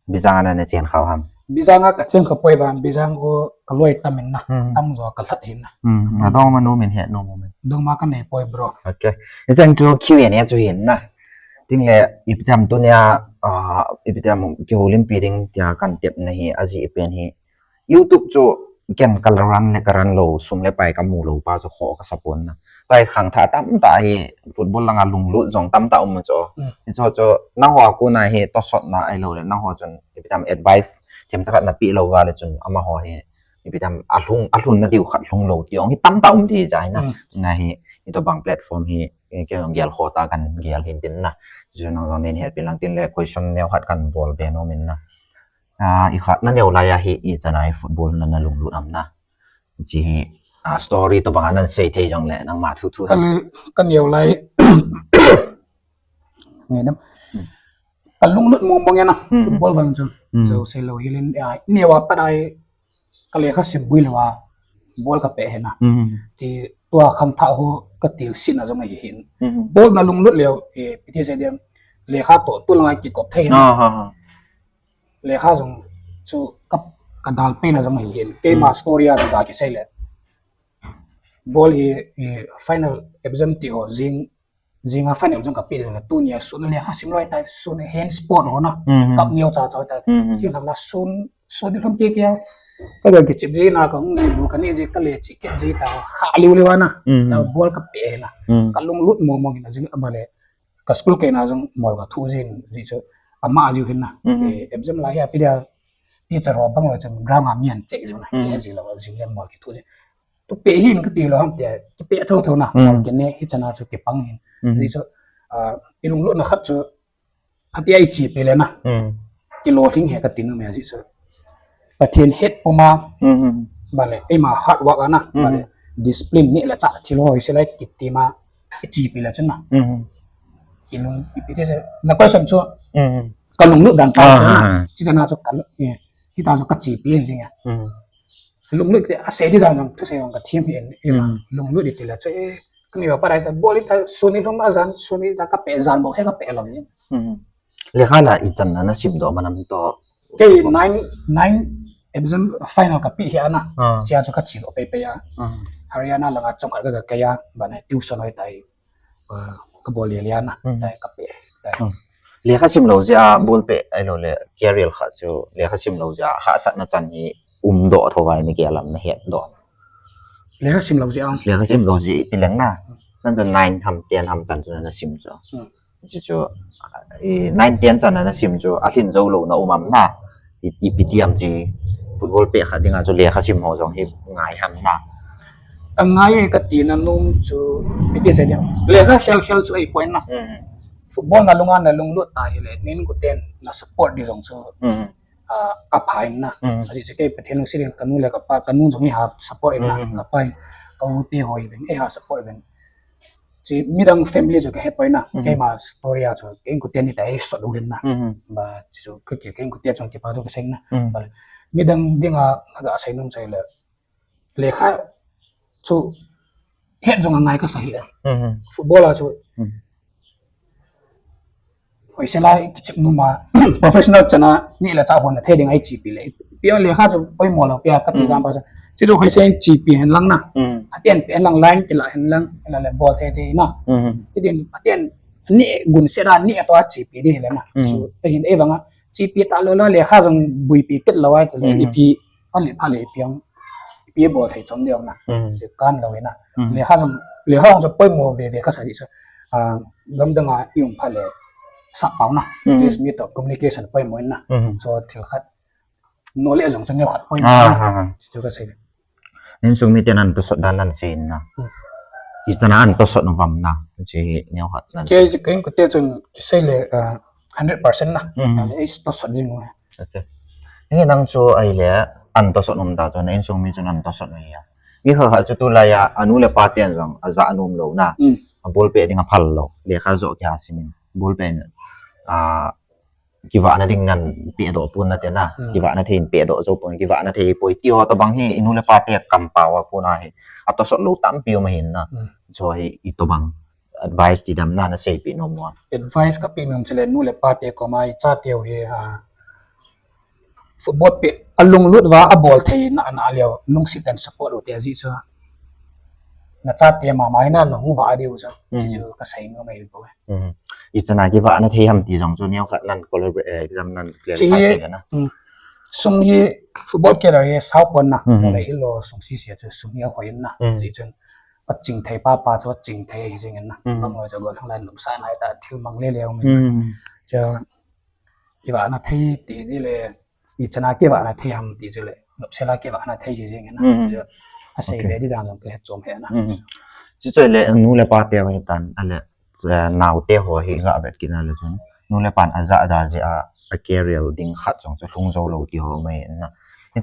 Bijang a na na chen kha ham. Bijang a ka cheng kha poi vang, Bijang ko ka loi tam in na, Hmm. tam jo ka lhat hin na. Hmm. Na dong ma nu min he nu mu min. Dong ma ka nei poi bro. Okay. Ijang chu Q and A chu hin na. Ting le ipi tam tunia, ah, ipi tam ki holim pi ding tia kan tep na hi aji pen hi. YouTube chu ken ka run le ka run lou, sum le pai ka mu lou pa chu kho ka sa pon na. Pai khang tha tam ta hi football langa lunglut jong tam ta um chu. Hmm. Hi chu chu nang ho a kona hi tosot na ai lou le nang ho chun ipi tam advice themcha khat na pi lou va le chun amaho hi ipi tam a lhung, a lhun na diu khat lhung lou ti ong hi tam ta um ti jai na. Hmm. Na hi, hi to bang platform hi, eh, ke ong gel kho ta kan gel hin tin na. Ju nang jong nen het pi lang tin le question neo khat kan bol be nom in na. Ah, i khat na neo lai a hi i chana hi football na na lunglut am na. Chi hi, ah, story to bang a nan sei thei jong le nang ma thu thu. Kan, kan neo lai. Nge nam. Hmm. Ka lunglut mong mong ya na, Hmm. football vang chu. Hmm. Chu sei lou hi len, ah, neo a pat ai ka lekha sim bui lou a, ball ka pe he na. Hmm. Ti tua khang tha ho ka til sin a jong ahi hin. Hmm. Ball na lunglut leo, eh, piti sei dem, lekha to, tu langa ki kop thei na. Ah, ha, ha. Lekha jong chu ka, ka dal pe na jong ahi hin. Keima Hmm. story a ka ki sei le. Ball hi, eh, final exam ti ho jing, jing a final jong ka pi le tunia sun le ha sim loi tai sun hand sport ho na. Hmm. Kap neo cha cha tai. Hmm. Thil hang na sun, sun di lhom ke ke. Ka ga ki chip ji na ka hung ji bu ka ni ji ka le chi ke ji ta kha liu liu na. Hmm. Ta ball ka pe na. Hmm. Ka lunglut mong mong na jing ama le. Ka school ke na jong mol ka thu jin ji chu ama ji hin na. Hmm. Eh, exam la hi a pi dia teacher ho bang lo chun ground a mi an che ji na. Hmm. Ke ji lo jing le mol ki thu jin. Tu pe hin ka ti lo ham tia, ki pe tho tho na, Hmm. ki ne hi chana chu ki pang hin. Hmm. Ji chu, ah, i lunglut na khat chu, phatia i chi pe le na. Hmm. Ki lo hling he ka ti nu me ji chu. Pathen het puma, Hmm. bale, eima hard work ana, Hmm. bale, discipline ni la cha thil hoi se lai ki ti ma, i chi pe le chun na. Hmm. Ki lung, i pe te se, na question chu, Hmm. ka lunglut dan pa Ah, chu na. ah, ah. Chi chana chu ka, eh, hi ta chu ka chi pe hin jing ya. Hmm. Lunglut te, a sei di dan jong, thusei jong ka thim hi en, eh, Hmm. lunglut di ti la chu, eh, ka ni ba pa dai ta, ball ta, suni lhum a jan, suni ta ka pe jan bo, he ka pe lo ni. Hmm. Lekha la i chan na na sim do manam to. Kei nine, nine exam final ka pi hi ana. Ah. Chia chu ka chi do pe pe ya. Ah. Haryana langa chong ka ka ka ya, ba na tuition hoi tai. Ah, ka bol le le ana. Hmm. Tai ka pe. Tai. Hmm. Lekha sim lou jeh a ball pe ai lou le career kha chu lekha sim lou jeh a hahsatna chan hi um do tho vai ni ke lam na het do. Lekha sim lou jeh a. Lekha sim lou jeh ti leng na. Nan chu nine ham ten ham chan chu na sim chu. Hmm. Chu chu, eh, nine ten chan na sim chu a hin zo lou na um am na. I, i pi ti am chi football pe kha dinga chu lekha sim ho jong hi ngai ham na. A ngai e ka ti na num chu pi ti se dia. Lekha khel khel chu ei point na. Hmm. Football na lunga na lunglut ta hi le, nin ku ten na support di jong chu, Hmm. ah, a pha in na. Hmm. A ji chu kei Pathen lungset in ka nu le ka pa, ka nu jong hi ha support in na, Hmm. ka pa in, ka u te hoi ben, ei ha support ben. Chi midang family chu ka he poi na, Hmm. keima story a chu, kei ku ten ni ta ei sot u hin na. Hmm. Ba, chi chu ka ki, kei ku ten chu ki pa tu ka seng na. Hmm. Ba le, midang dinga ka ga sei num chai le, lekha chu het jong a ngai ka sa hi. Hmm. Football a chu Hmm. hoi se lai ki chip numa professional chana ni la cha hon na the ding ai chi pi le. Pia lekha chu poimo lo pia ka ti Hmm. dam pa chu. Chi chu hoi se chi pi hen lang na. Hmm. Aten pi hen lang line ki la hen lang la le bol the the na. Hmm. Ti din aten ni gun se da ni to a chi pi di le na. Hmm. Chu te hin e vanga chi pi ta lo lo lekha jong bui pi ket lo ai ti le Hmm. i pi an le pha le pi ang. Pi bol thei chom deu na. Hmm. Chu kan lo na. Hmm. Lekha jong, lekha jong chu poimo ve ve ka sa di chu. Ah, gam dang a i um pha le sa pau na. Hmm. English mi to communication poimo na. Hmm. So thil khat. No le jong chu neo khat poimo Ah, na. ah, ah. Chu chu ka sei. Insung mi ten an to sot dan an sei na. Hmm. I chana an to sot no vam na. Chi neo khat nan. Ke ji keng ko te chun ki sei le, ah, hundred percent na. Hmm. Ta ei to sot jing na. Okay. Nge nang chu ai le an to sot um ta chu na insung mi chun an to sot no ya. Mi kha kha chu tu la ya anu le pa ten jong a ja an um lo na. Hmm. A bol pe ding a phal lo. Lekha jo kya simin. Bol pe na. Ah, kivahna ding nan pe do pon na te na. Hmm. Kivahna thei in pe do jo pon, kivahna thei poi ti ho to bang hi inu le pa te kam pa wa pon a hi. A to sot lo tam pi um hin na. Hmm. Chu hi i to bang advice ti dam na na sei pi nom mo. Advice ka pi nom chule nu le pa te ko mai cha te hi ha. football pet a lunglut uva a bol thei na, na leo lungset in support u te ji chu. Na chate mama hi na nung va diu chu. Chi chu ka sei nom mai bou. I chana kivahna thei ham ti jong chu neo khat nan collaborate, eh, jam nan clarify thei na. Sum hi football career hi sao pon na. Nole ilo sung si sia chu sum hi a hoi na. Ji chun a ching thei pa pa chu a ching thei hi jing na. Bang loi chu go thang lai num sa nai ta thil mang le leo mi. Cha kivahna thei ti di le i chana kivahna thei ham ti chu le nopsela kivahna thei hi jing na. A sei ve di dan jong ka he chom he na. Chi choi le nu le pa te hi tan a le nau te ho hi ga vet kit na le chun nu le pan a ja da ji a a career ding khat jong chu lhung jo lo ti ho mai na.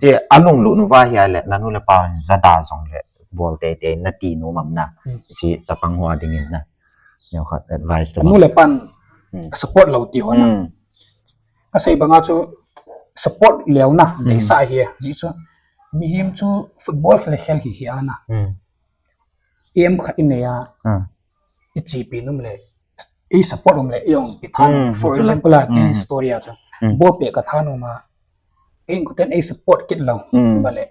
Chi a lunglut nu va hi a le na nu le pa ja da jong le bol te te na ti nu mam na. Chi chapang ho ding in na. Neo khat advice to. Nu le pan support lo ti ho na. Ka sei banga chu support leo na dei sa hi ji chu. Mihem chu football khel khel hi hi ana. Em khat in nei a. I chi pi num le. I support um le i ong ki than. For example a ti story a chu. Bol pe ka than um a. Ei inkoten ei support kit lo. Ba le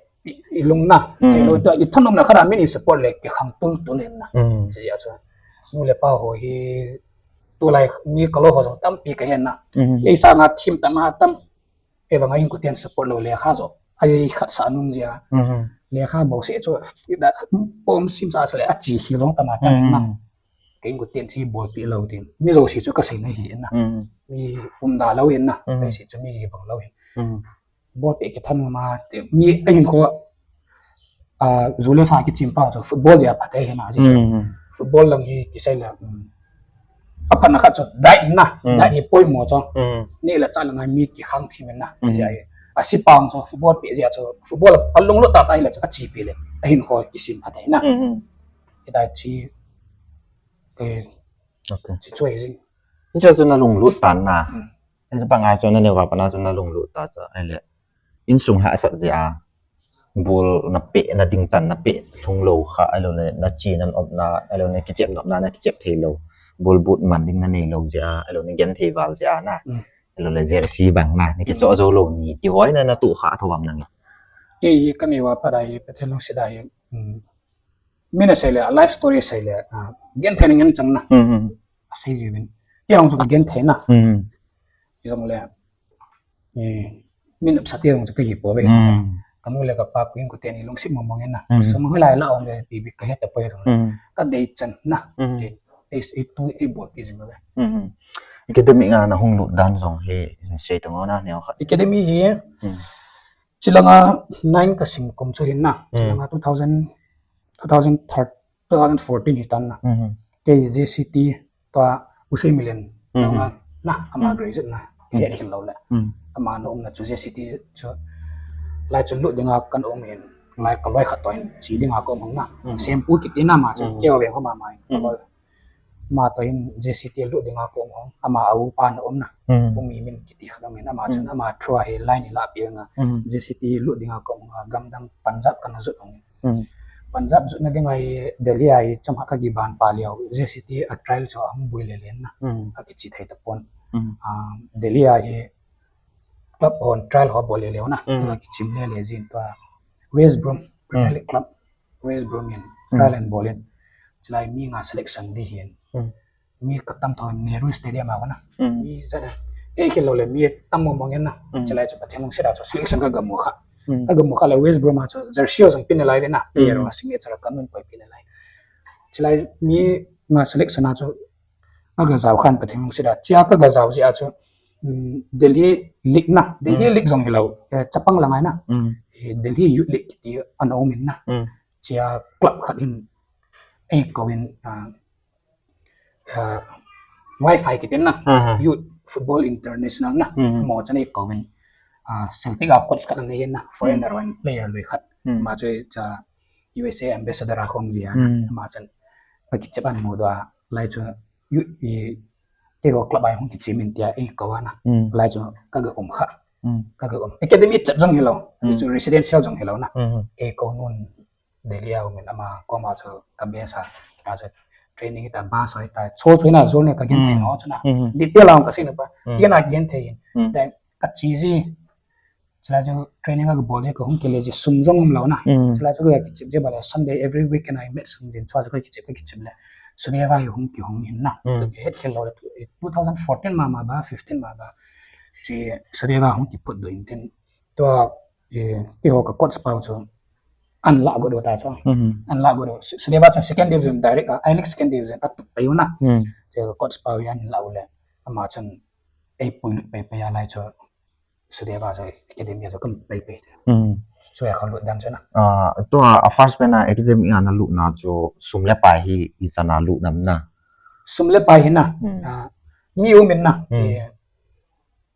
i lung na. Te lo to i than um na khat a min i support le ki khang tul tul in na. Chi a chu. Nu le pa ho hi tulai mi ka lo ho jong tampi ka hen na. Ei sa nga thim ta na tam. Ei vanga inkoten support lo le kha jo. Ai khat sa nung jia. Le kha bo se chu da pom sim sa sa le a chi hi jong ta ma ta na. Ka inkoten chi bol pi lo tin. Mi jo si chu ka sei na hi na. Mi um da lo in na. Ka si chu mi hi bang lo hin. Bol pe ki than ma te mi a hin ko a ju le sa ki chim pa chu football ja pa te hi na ji. Football lang hi ki sei la a phat na khat chu dai in na dai hi poi mo chu. Ni la cha la ngai mi ki khang thi men na ji ja hi. A si pang chu football pe ja chu football a lung lo ta ta hi la chu a chi pi le. A hin ko ki sim pa te na. Ki dai chi. Chi chu hi jing. Ni chu na lunglut tan na. Ni chu panga chu na neo va pana chu na lunglut ta cha ai le. Insung ha sat jia. Bol na pe na ding chan na pe lhung lo kha ai lo le na chi nan op na ai lo le kichep nop na na kichep thei lo. Bol but man ding na nei lo jia ai lo le gen thei val jia na. Ai lo le jersey bang na ni kicho jo lo ni ti hoi na na tu kha tho am nang. Ei ka neo va pa dai pe thelo si dai. Min a sei le a life story sei le a gen thei na ngen chang na. A sei ji vin. Ti hong chu ka gen thei na. Jong le. Min a sa ti hong chu ka hi po ve. Ka nu le ka pa ku inkoten i lungsim mong mong na. Sum hu lai la ong le pi bi ka het ta po jong. Ka dei chan na. Ei ei tu ei bol pi jing ve. Academy nga na hung lut dan jong hi sei ta ngo na neo khat. Academy hi Chilanga nine ka sim kum chu hin na. Chilanga two thousand, two thousand thirteen, two thousand fourteen hi tan na. Kei J C T tua Usei Milen na ama graduate na. He khin lo le. Ama na um na chu J C T chu lai chu lut dinga kan um hin. Lai ka loi khat to hin chi dinga ka um hong na. Sempu kiti na ma chu keu ve ho ma ma hin. Ka loi ma to hin J C T lut dinga ka um hong ama a u pa na um na. Um mi min kiti khat um hin ama chun ama through a hi line la pi nga J C T lut dinga ka um nga gamdang Punjab kana jot hong. Punjab jot na dinga hi Delhi a hi chama ka kiban pa leo J C T a trial cho hong bui le len na. A kichi thei ta pon. Delhi a hi club hon trial ho bol le leo na. A kichim le le jin to West Brom Premier League club West Brom in trial and bol in. Chilai mi nga selection di hin. Mi ka tam tho Nehru Stadium a kona. Mi zat a. Ei kilo le mi tam mong mong na. Chilai chu Pathen lungset a chu selection ka gamu kha. Ka gamu kha le West Brom a chu jersey jong pina lai ve na. Player a signature ka nun poi pina lai. Chilai mi nga selection a chu ka ga jao khan Pathen lungset a. Chia ka ga jao ji a chu Delhi League na. Delhi League jong hilo. Chapang la ngai na. Delhi Youth League ti ana um in na. Chia club khat in ei ko in Wi-Fi kitin na. Youth Football International na. Mo chan ei ko in Celtic a coach khat na hin na. Foreigner one player lui khat. Ma chu cha U S A ambassador a khong ji a na. Ma chan ka kichep an mo do a lai chu youth i te ho club ai hong kichim in tia ei ko a na. Lai chu ka ga um kha. Ka ga um. Academy chat jong hilo. Chu residential jong hilo na. Ei ko nun Delhi a um in ama koma chu ka base a, ka chu training ta base a ta. Cho chu na zone ka gen thei no chu na. Detail a ka sin pa. Kei na gen thei in. Then ka chi ji. Chulai chu training a kabol jeh a kahung kile jeh sum jong umlou na. Mm. Chulai chu kakichep jeh a bale Sunday every weekend a match sung jin chua chu kakichep kakichep le. Sudeva hi hung kihong hin na. Mm. Kahet khel lou le two thousand fourteen ma ma ba, fifteen ma ba. Chi Sudeva hung kiphut doh in tin. Tua, eh, keiho ka coach pau chu. An la got ta chu. Mm. An la got. Su-, Sudeva chu second division direct a, I-League second division a tup pai u na. Mm. Chi ka coach pau hi an la u le. Ama chun ei puilut pai pai a lai chu. Sudeva chu academy chu kan pai pai. Mm. Chu ya kha lut dan chu na. Ah, tua a first pen a academy a na lut na chu sum le pai hi ichan a lut nam na. Sum le pai hi na. Mm. Ah, mi um in na. Mm. Eh,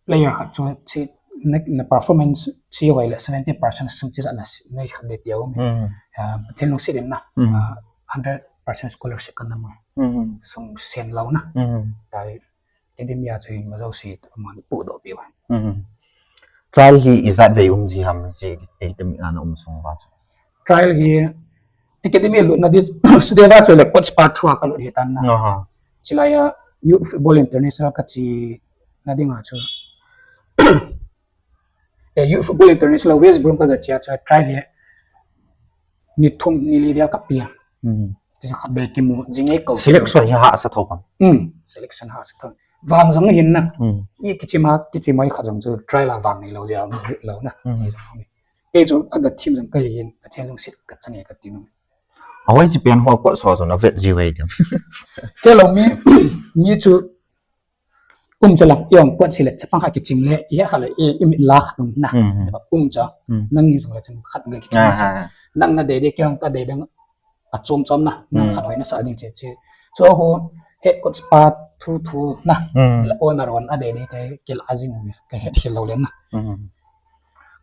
player khat chu chi na, na performance chi hoi le seventy percent sum chi na, na khat de tia um. Mm. Ah, Pathen lungset in na. Mm. Ah, hundred percent scholarship kan na mo. Mm. Sum sen lou na. Mm. Tai academy a chu ma jouse aman pudoh piu. Mhm. Trial hi ijat vei um ji ham, academy a na um sung uva chu. Trial hi academy lutna di Sudeva chu le coach pa through a ka lut hi tan na. Aha. Chulai a Youth Football International ka chi na ding a chu. Eh, Youth Football International West Brom ka ga chi a chu trial hi ni thum ni li vel ka pe a. Mm. Ti khat be kimu jing ei ko. Selection hi hahsa tho kam. Mm. Selection hahsa tho. Vang jong hin na. Mm. I kichim a, kichim a i khat jong chu trial a vang nei lou jeh a mu lou na. Mm. Ti jong hi. Kei chu a ga thim jong ka hin, Pathen lungset ka chan e ka ti nom. A hoi chi pen ho ko so so na vet ji wei dem. Kei lou mi, mi chu um chu la, i ong kot si le, chapang khat kichim le, i ha khat le, i, i mit la khat um na. Mm. Ba um chu. Mm. Nang ni jong la chun khat ga kichim. Ah, chu. Ah, ah. Nang na dei dei, kei ong ka dei dei. A chom chom na, nang Mm. khat hoi na sa ding che che. So ho, head coach pa thu thu na. Mm. La owner on a dei dei te, kei la a jing u, ka het khel lou le na. Mm.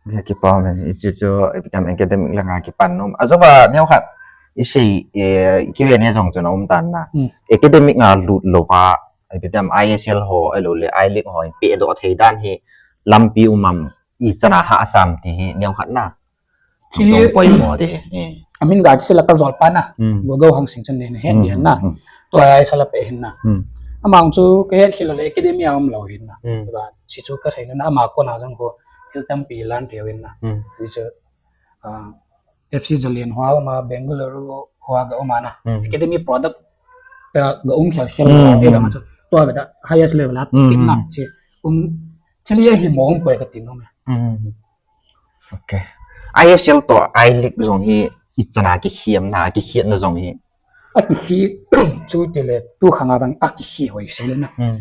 Bia kipa men, i chi chu, i pi tam academic langa kipan nom. A jova, neo khat, i sei, eh, Q and A jong chu na um tan na. Mm. Academic a lut lou va, i pi tam I S L ho, a lou le, I-League ho, i pe doh thei dan hi, lampi um am, i chan a hahsa am ti hi, neo khat na. Chi Jong poimo te. Eh. Amin ga kisi la ka jol pa na. Mm. Go go hang sing chan ne na hen Mm, dia na. Mm. Tua ai sala pe hin na. Mm. Amang chu ka het khel le academy a um lou hin na. Mm. Ba, chi chu ka sei na ama ko na jong ko. Thil tampi lan thei hin na. Mm. Chi chu, ah, F C Zalen hua ma Bengaluru hua ga um na. Mm. Academy product ka ga um khel khel Mm, e mm. Chu. Tua ba da highest level a Mm, tin na. Mm. Chi um thil ye hi mo um poi ka tin no me. Mm. Okay. I S L to I-League jong hi i chan a kikhem na, kikhet na jong hi. A kikhi chu ti le tu khang a vang a kikhi hoi se le na. Hmm.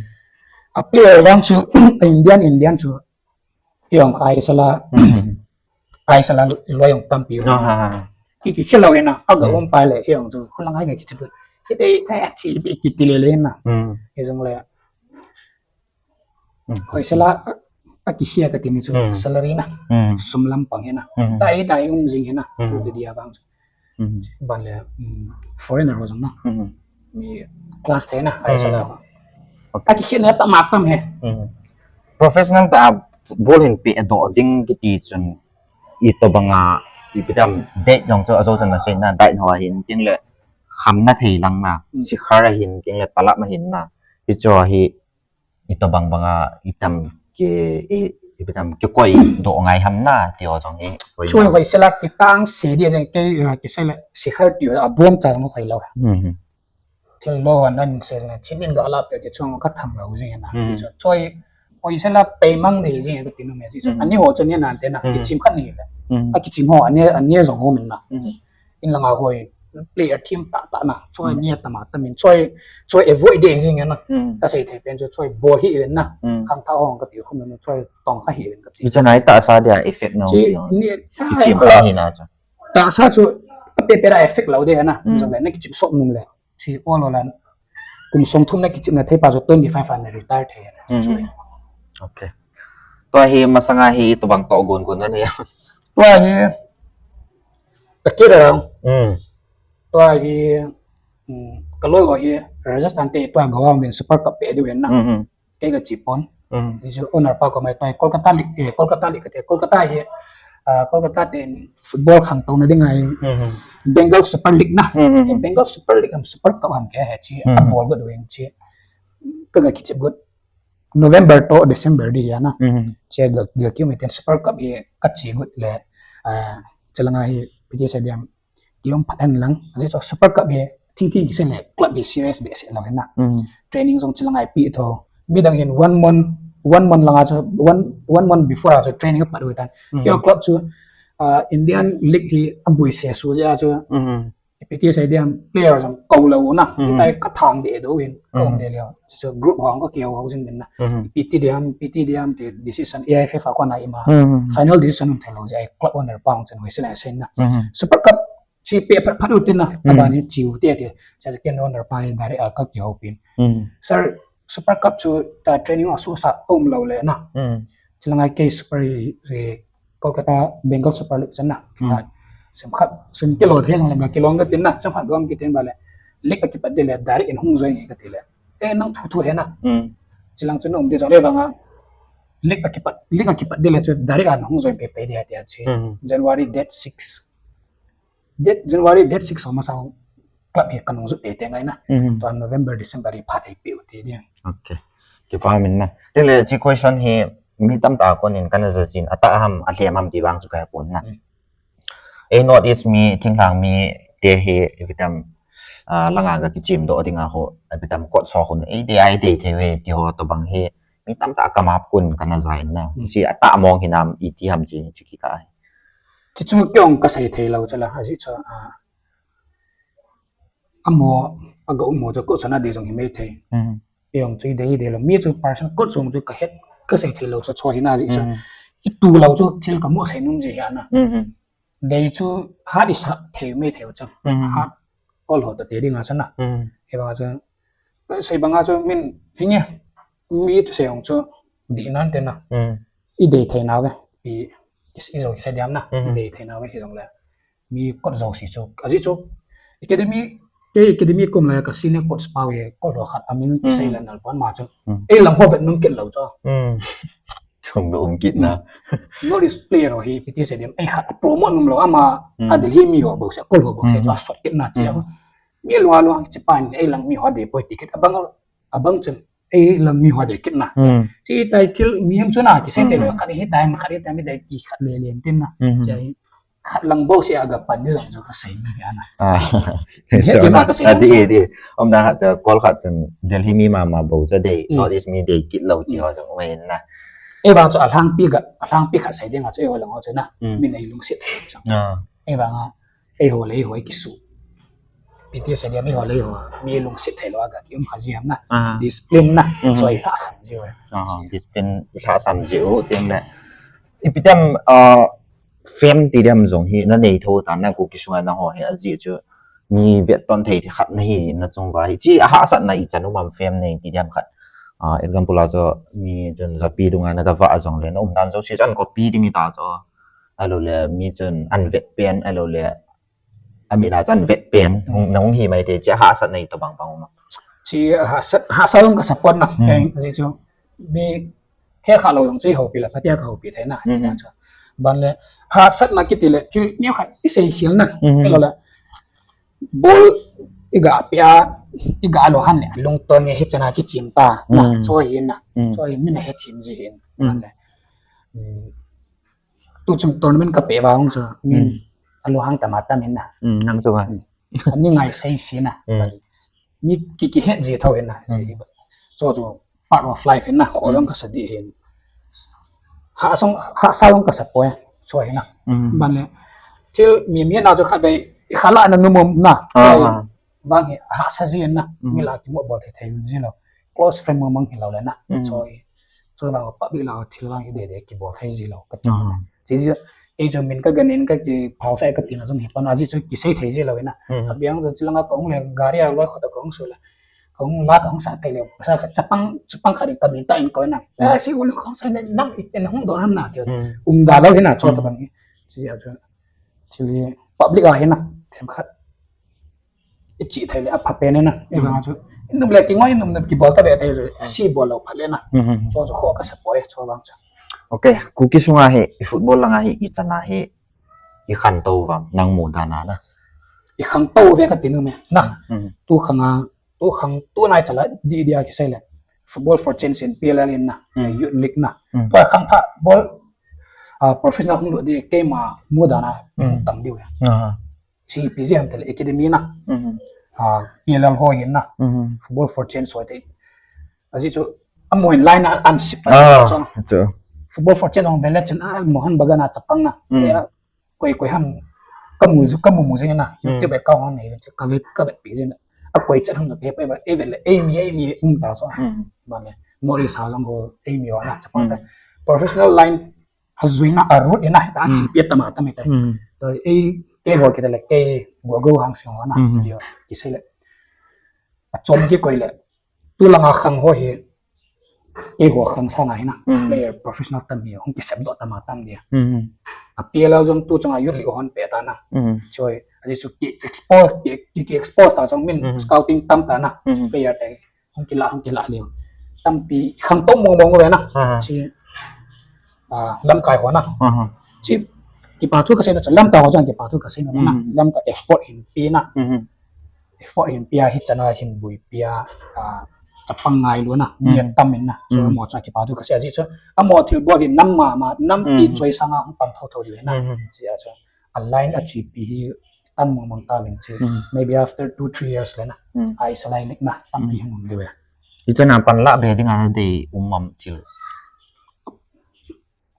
A player vang chu Indian, Indian chu i ong I S L a, Hmm. I S L a loi ong tampi. Ah, ha, ha. Ki, kikhi lou na, a ga Hmm. um pai le i ong chu khulang hai ga kichi. Ki te, ki ti le le na. Hmm. I jong le Mm. Hoi sela a, a kikhi a ka ti ni chu Mm. salary na. Mm. Sum lampang hi na. Mm. Tai tai um jing hi na. Mm. Pu ti dia bang chu. Mm. Ban le, mm, foreigner ho jong na. Mm. Mi class thei na, ai Mm. sela ko. Okay. A kikhi na tam a tam hi. Mm. Professional ta ball hin pe doh ding kiti chun i to banga i pi tam date jong chu a jo chun na sei na date ho hin tin le kham na thei lang na. Mm. Sikhar a hin tin le talap a hin na. Pi chu hi i to bang banga i tam ki, i, i tam ki koi doh ngai ham na ti ho jong hi koi Choi na. Hoi sela ki tang se dia jeng ke, eh, ki sela sikhar ti a bom cha jong hoi lou. Mhm. Thil lou han an se na chin in ga la pe ki chung ka tham lou jeng na. Mhm. Ki chu choi hoi sela pe mang de jeng ka ti nu me si chu. Mhm. Ani ho chu ni nan te na ki Mhm. chim khan ni le. Mhm. A ki chim ho ani, ani jong ho min na. Mhm. In langa hoi player team ta ta na choi Mm. ni tama tamin choi, choi avoid de jing na. Mm. Ta sei thei pen chu choi bol hi ven na. Mm. Khang tha hong ka ti khum na choi tong kha hi ven ka ti. I chan ai ta sa dia effect no Chi ki on. Ni I chim kha hi na cha. Ta sa chu a pe pe ra effect lou de na. Mm. Jong le na ki chim sop nung le. Chi ol ol an. Kum som thum na ki chim na thei pa chu twenty five an retire thei na. Mm. Choi. Okay. Tua hi masanga hi i to bang to gun gun na ni. Tua hi Takira. Mm. Tua hi, mm, ka loi ho hi Rajasthan te tua Goa min Super Cup pe diu na. Mm-hmm. Kei ka chi pon. Mm. This is owner pa ko mai tua Kolkata League, eh, Kolkata League te, Kolkata hi, ah, Kolkata te football khang to na ding ai. Mm-hmm. Bengal Super League na. Mm-hmm. Eh, Bengal Super League am Super Cup am ke he chi, Mm-hmm. a bol go doing chi. Ka ga kichi go. November to December di hi ana. Che ga ga kiu mi ten Super Cup hi ka chi gut le. Ah, chalanga hi P T S Stadium kium phat hen lang. Aji chu Super Cup hi thing thing kisei le club hi serious be se lo hena. Training jong chalanga hi pi tho. Midang hin one month, one month langa chu one one month before a chu training pat u tan. Kio club chu ah, Indian League hi abui se su ja chu. P T S Stadium player jong ko lo na. Tai ka thang de do hin ko de leo. Chu group hong ka kio ho jing min na. P T diam, P T diam te decision A I F F a ko na ima. Final decision um thelo ja club owner pang chen hoi sila sen na. Super Cup chi pe phat phat u tin na. Abani chiu te te. Cha ken owner pa hi direct a ka kio pin. Sir, Super Cup chu ta training a su sa um lo le na. Chilanga kei Super hi, hi Kolkata Bengal Super League chan na. Sem khat, sem kilo the jong le ga kilong ka tin na, chang khat gom ki tin ba le. League a kipat de le, direct in hung join ka ti le. Eh, nang thu thu he na. Chilang chu um de jong le vanga. League a kipat, league a kipat de le chu direct an hung join pe pe de ha ti a chi. January date six. Date January date six homa sa club hi kanung jut te te ngai na. Tua November, December hi phat ei piu ti dia. Okay. Kipa min na. Tile chi question hi mi tamtah konin kana jachin ata ham a lhem ham ti vang chu ka pon na. Ei North East mi thinglhang mi te hi evitam ah, langa ga kichim do dinga ho evitam kot so hun ei de ai de the ve ti ho to bang hi mi tamtah ka map kun kana jain na. Chi ata mong hinam i ti ham chi chi ki ka. Chi chu kyong ka sei thei lo chala aji chu ah, amo aga umo chu ko chana de jong hi mai thei. Yong chu de de lo mi chu person ko chung chu ka het ka sei thei lo chu chu hi na ji sa. I tu lo chu thil ka mu thei num ji hi ana. Dei chu hat i sa thei mai thei chu. Hat kol ho ta te dinga chu na. He banga chu sei banga chu min hinge mi tu sei hong chu di nan te na. I dei thei na ve. I i zo ki sei diam na. Dei thei na ve hi jong le. Mi kot zo si chu aji chu academy ke academy kum la ka senior coach pau ye ko lo khat amin ki sei la nal pon ma chu ei lam ho vet nung ket lo chu. Chung do um kit na. No display ro hi P T S Stadium ei khat promote num lo ama a Delhi mi ho bo se ko lo bo se chu a sot kit na ti a. Mi lo lo chi pan ei lang mi ho de poi ticket abang abang chen ei lang mi ho de kit na. Chi tai thil mi hem chu na ki sei te lo khat hi tai ma khat hi tai mi dai ki khat le len tin na. Chi khat lang bo se aga pan ni jong chu ka sei ni ana. Ah. He ti ma ka sei. Adi di. Om na khat kol khat chen Delhi mi ma ma bo cha dei. North East mi dei kit lo ti ho jong mai na. Ei vang chu a lhang pi ga a lhang pi khat sei ding a chu ei ho lang ho chu na. Min ei lungset chu. Ei vang a ei ho le ei ho ei kisu. P T S Stadium ei ho le ei ho mi lungset thei lo aga ki um kha ji ham na. Discipline na. Choi la sam ji. Discipline la sam ji u tin le. Ipi tam ah fame ti diam jong hi na nei tho ta na Kuki sunga na ho hi aji chu mi vet ton thei ti khat na hi na chung va hi chi a hahsat na i chan um am fame nei ti diam khat. Ah, example a chu mi chun japi dunga na da va jong le na um dan jo si chan copy ding i ta chu. Alo le mi chun an vet pen alo le ami na chan vet pen na hung hi mai te chi a hahsat na i to bang bang um. Chi a hahsat hahsat jong ka support na. Aji chu mi khe kha lo jong chu i hopi la phatia ka hopi thei na. Ban le hahsat na kiti le thil mi khat i sei khel na. Alo le bol i ga pia i ga lo han le lung to nge hi chana ki chim ta na. Cho hi na. Cho hi min he chim ji hin. Ban le tu chung tournament ka pe va hung sa min alo hang tama tamin na. Nang chu va. Ani ngai sei si na. Mi ki ki het ji tho hin na. Cho chu part of life hin na. Kho jong ka sa di hin. Ha song ha sa jong ka sa poi. Cho hin na. Ban le thil mi mi na chu khat ve khala na numum na. Bang hi hahsa ji na. Mi la ki mo bol thei thei ji lo. Close friend mo mang hi lo le na. Cho hi. Cho la public la thil la hi de de ki bol thei ji lo. Ka ti. Chi ji ei chu min ka ganin ka ki phau sai ka ti na jong hi pan aji chu ki sei thei ji lo na. Ka biang jong chi langa ka hung le gari a loi kho ta ka hung su la. Ka hung la ka hung sa thei le. Sa ka chapang chapang kha ri ka min ta in ko na. A si u lu khong sai ne nam i ten hung do ham na ti. Um da lo hi na cho ta bang hi. Chi ji a chu. Chi li public a hi na. Them khat. I chi thei le a pha pen na. Ei vang chu. Inum le ki ngoi inum num ki bol ta ve te chu. A si bol lo pha le na. Cho chu kho ka sa poi cho vang chu. Okay, Kuki sunga hi i football langa hi i chana hi i khan to vam nang mu dan a na. I khang to ve ka ti nu me. Na. Tu khang a tu khang tu nai chala di dia ki sai le. Football for Change in P L L in na, mm, Youth League na. Mm. Tua khangthah bol, ah, professional hung lut di keima mudan a, mm, tam diu ya. Ah. C P Z M te le academy na. Mm. Ah, P L L ho hin na. Mm. Football for Change ho te. Ajeh chu, amahon line a an sip. Ah, so, chu. Football for Change hung vele chun, ah, Mohan Bagan a chapang na. Mm. Ya, koi, koi ham, kamu, kamu mu jing na. Mm. YouTube account hon nei, ka ve, ka ve pi jing na. A koi chan ham ka pe, pe, e ve le, ei mi, ei mi, um ta so. Mm. Ba le, Morris ha jong ho, ei mi wa na, chapang ta. Mm. Professional line, a jui na, a route na, ta, mm, chi pi ta ma ta mi ta. Mm. To, ei, kei ho ki ta le, kei, go, go hang sing ho na, mm, video, ki sei le. A chom ki koi le. Tu langa khang ho hi, kei ho khang sa na hi na, mm, player professional tam hi, hung ki sem do ta ma tam dia. Mm. A P L L jong tu chunga youth league hon pe ta na. Mm. Choi, ajeh chu ki expose, ki, ki, ki expose ta jong min, mm, scouting tam ta na. Mm. Player te, hung ki la, hung ki la liu. Tampi khang to mong mong ve na. Ah. Chi, ah, lamkai ho na. Ah. Chi, kipa thu ka sei na, lamkai ho jong kipa thu ka sei na na. Mm. Lamkai effort hin pi na. Mm. Effort hin pia, hi chana hin bui pia, ah, chapang ngai lu na, mm, mi tam in na. So, mm, mo cha kipa thu ka sei ajeh chu. Amo thil bol hin nam ma ma, nam pi, mm, choi sanga hung pan tho tho diu na. Mm. Chi a chu. A line a chi pi hi tam mong mong ta vin chi. Mm. Maybe after two, three years le na. Mm. Ai sa lai lik na, tam pi, mm, hin um diu ya. Hi chana pan la be ding a dei um mam chil.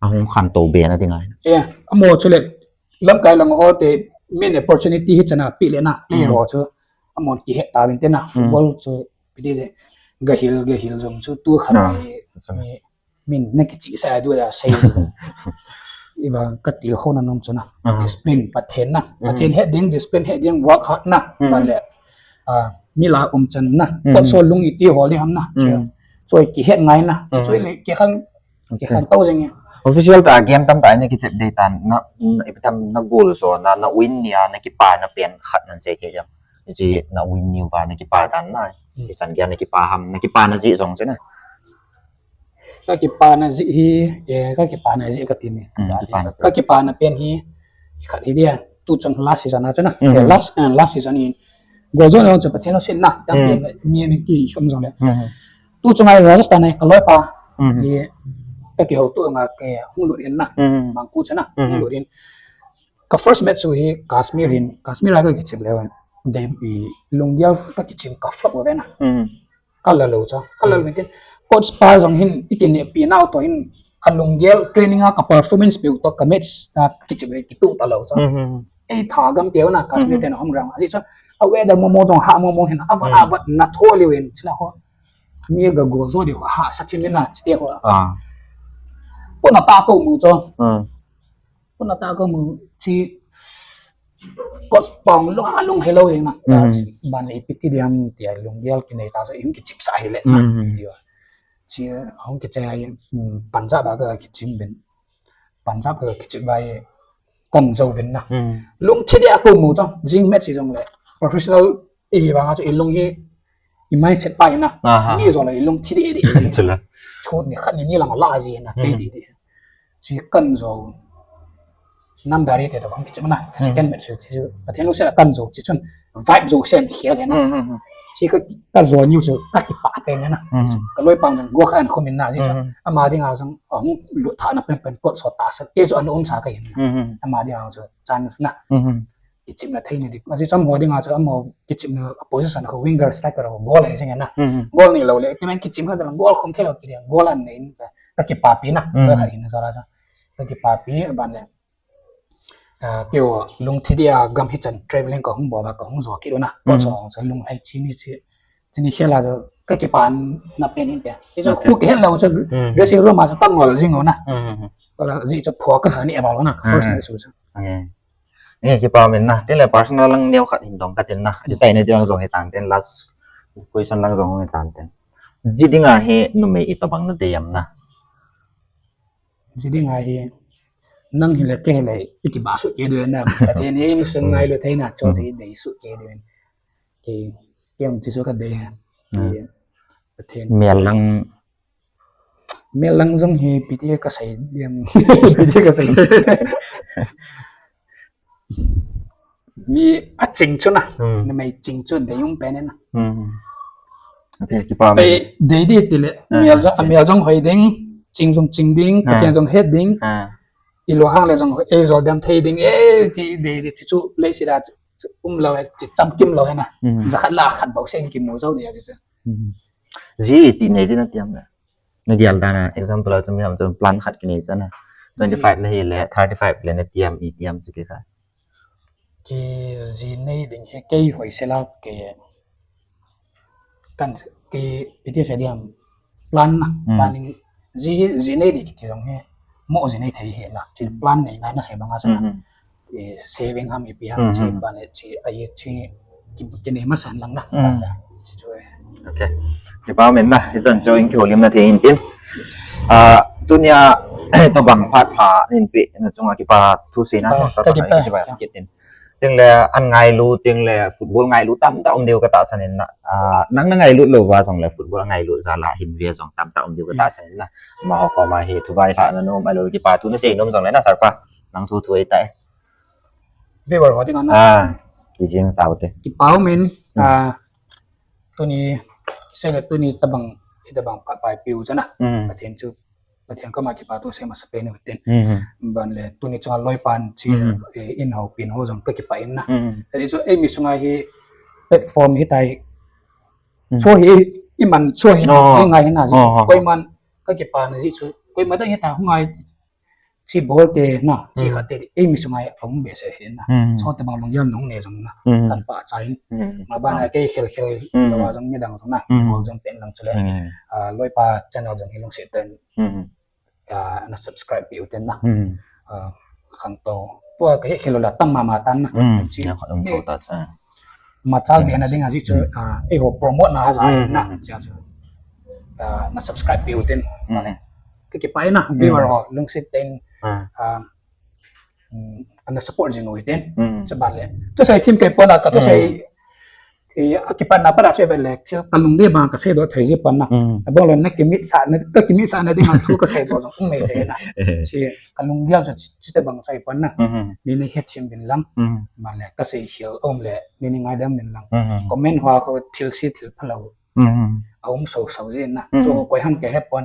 A hung khan to be na ding ai. Eh, amo chu le, lamkai lang ho te, min opportunity hi chana pi le na, player, mm, ho chu, amon ki he ta vin te na, mm, football chu, pi de, ga hil, ga hil jong chu, tu khan, ah, ai, chana, mi, min na ki chi sa du la sei. Iba ka til ho na nom chu na. Ah. Discipline, Pathen na. Mm. Pathen he ding, discipline he ding, work hard na. Mm. Ba le, ah, mi la um chan na. Mm. Kot so lung i ti ho le ham na. Mm. Chu, choi ki he ngai na. Chu, mm, choi le, ki khan Ki, okay, khan to jing e. Official ta game tam ta na kichep dei tan na, na, ipi tam na goal so na, na win nia, na kipa na pen khat nan sei ke jam. Chi na win niu ba na kipa tan na. Hmm. Ki san kia na kipa ham, na kipa na ji jong che na. Ka kipa na ji hi, eh, ka kipa na ji ka ti ni. Hmm, ka kipa na pen. Ka kipa na pen hi, khat hi dia. Tu chang last season a che na. Hmm. Eh, last, eh, last season in. Goal jo na chu Pathen lungset na. Tam, hmm, pen ni ni ki kham jong le. Hmm. Tu chunga Rajasthan a ka loipa, mhm, hi, ka kihouto nga ke hung lut in na, mhm, Mangku chana, mhm, hung lut in. Ka first match chu hi Kashmir hin, Kashmir a ka kichep le wan. Dei i lunggel ka kichep ka flop ve na. Mhm. Ka la lo cha, ka la lo, mhm, tin. Coach pa jong hin, i kine pi nau to hin, ka lunggel training a ka performance piu to ka match a kichep ve kitu ta lo cha. Mhm. Ei tha gam keu na Kashmir, mhm, ten home ground. Ajeh chu, a weather momo jong ha momo hin, a vat, mhm, a vat na tho liu in, chana ho. Mi ga go jo di ho, ha sa thin le na, chi te ho. Ah. Puna ta ko mu cho. Hmm. Puna ta ko mu, chi, coach pang lo, a lung hello jing na. Hmm. Ban le pi ti di ham ti a lunggel kinei ta so, hung kichep sa hi le na. Hmm. Ti ho. Chi, hung kichep ai, hmm, Punjab a ka kichep ben. Punjab ka kichep vai. Kan jo vin na. Hmm. Lung thi dia ko mu cho. Jing match jong le. Professional i hi vang a chu i lung hi i mindset pa hi na. Aha. Mi jo le i lung thi di di. Chula. Chut ni khat ni ni lang la ji na, hmm, ke di di. Chi kan jo. Nam dari te to kan kichep na. Ka, hmm, second match chu chi chu. Pathen lungset a kan jo chi chun. Vibe jo sen khel he na. Hmm, hmm, hmm. Chi ka, ka jo niu chu ka kipa pen na. Hmm. Ka loipa jong go khan khum in na ji sa. Hmm. Ama dinga jong, a hung lut tha na pen pen kot so ta sa. Ke chu an um sa ka hin. Hmm. Ama dinga chu chance na. Hmm. Kichep na thei ni di. Ajeh chu amaho dinga chu amaho kichep na position ko winger striker ko goal he jing na. Hmm. Goal ni lo le. Ti men kichep kha jong goal khum thei lo ti dia. Goal an nei in ka, ka kipa pi na. Hmm. Ka kha hin sa ra cha. Ka kipa pi ban le. Ah, keo lung thi dia gam hi chan traveling ka hung bol va ka hung jo kit u na. Ko, mm, so, so lung hai chi ni chi. Chi ni khel a jo ka kipa na pen in pia. Chi jo, okay, khu ke lo jo, mm, dressing room a jo ka ngol jing u na. Mm, mm, mm. Ko la ji jo pho ka ha ni eval na ka first, mm, ni su jo. Okay. Nge kipa min na. Tin le personal lang neo khat hin dong ka tin na. Ji tai ne tiang jong hi tan tin, last question lang jong hi tan tin. Ji dinga hi numei itobang na dei am na. Ji dinga hi, nang hi le kei hi le, i kiba su ke du na, Pathen hi mi sung ngai lu thei na, cho, mm, thei dei su ke du. Kei, kei ang chi su ka dei ha. Mm. Kei, Pathen. Mel lang. Mel lang jong hi, piti ka sai diam. Piti ka sai. Mi a ching chu na. Hmm. Numei ching chu dei um pen na. Hmm. Okay, kipa. Dei dei ti le, mial jong, mial jong hoi ding, ching jong ching ding, Pathen jong het ding. Ilunghang le jong ei jol dem thei ding e, ti dei dei ti chu lei sida chu um lou e, ti chamkim lou e na. Jakhat la khat bou se kimu jou ding a chu. Ji ti nei ding na tiam na. Na gel dan a example a chu mi ham chu plan khat kinei chu na. Twenty five na hi le, thirty five le na tiam i tiam chu kikha. Ki ji nei ding hi kei hoi se la ke kan ki iti se diam plan na planning ji ji nei di kiti jong hi mo ji nei thei hi la ti plan nei ngai na se banga sa na saving ham ipi ham si plan chi ai chi ki ki nei ma san lang na si chu. Okay. Kipa men na, hichan chu in kiholim na thei in tin. Ah, tunia tobang phat pha in pi na chunga kipa thu sei na ka kipa kitin. Ting le an ngailu, ting le football ngailu tamtah um diu ka tahsan in na. Ah, nang na ngailu lou va jong le football ngailu jal a hin ve jong tamtah um diu ka tahsan in na. Amaho koma hi thu vai tha na nom, ahilou le kipa thu na sei nom jong le na sir pa. Nang thu thu ei tai. Viewer ho ding a na. Ah, ti jing tau te. Kipa um in, ah, tuni, sei le tuni tabang, tabang pa, pa piu jana. Pathen chu Pathen koma kipa thu sei masa pen u tin. Ban le tuni chunga loi pan chi, eh, in ho pin ho jong ka kipa in na. Tadi chu ei mi sunga hi platform hi tai. Chu hi i man chu hi ngai hi na ji. Koiman ka kipa na ji chu. Koima dang hi ta hu ngai chi bol te na, chi khat te ei mi sunga hi a um be se hi na. Chu tabang lunggel nung ne jong na. Kan pa chai. Ma ban a kei khel khel lou a jong midang jong na. Bol jong pen lang chu le. Ah, loi pa channel jong hi lungset ten. Ah, na subscribe pi u ten na. Ah, khangtou. Tua ka he khelo la tam mama tan na. Chi. Machal be na ding a ji chu, ah, ei ho promote na a ja na, chi a chu. Ah, na subscribe pi u ten. Ka kipa e na, viewer ho, lungset ten. Ah, ana support jing u ten. Cha ban le. Thusei thim kei pon a ka thusei, eh, a kipan na pa da che ve le, thil ka lungdei bang ka seidoh thei ji pan na. Abang le na kimit sa na, ka kimit sa na ding a thu ka seidoh jong um nei thei na. Chi ka lunggel chu chi te bang chai pan na. Ni ni het thim vin lang. Ban le ka sei hial um le, ni ni ngaidam vin lang. Comment hoa kho thil si thil phalou a um so so ji na. Chu koi han ke he pon.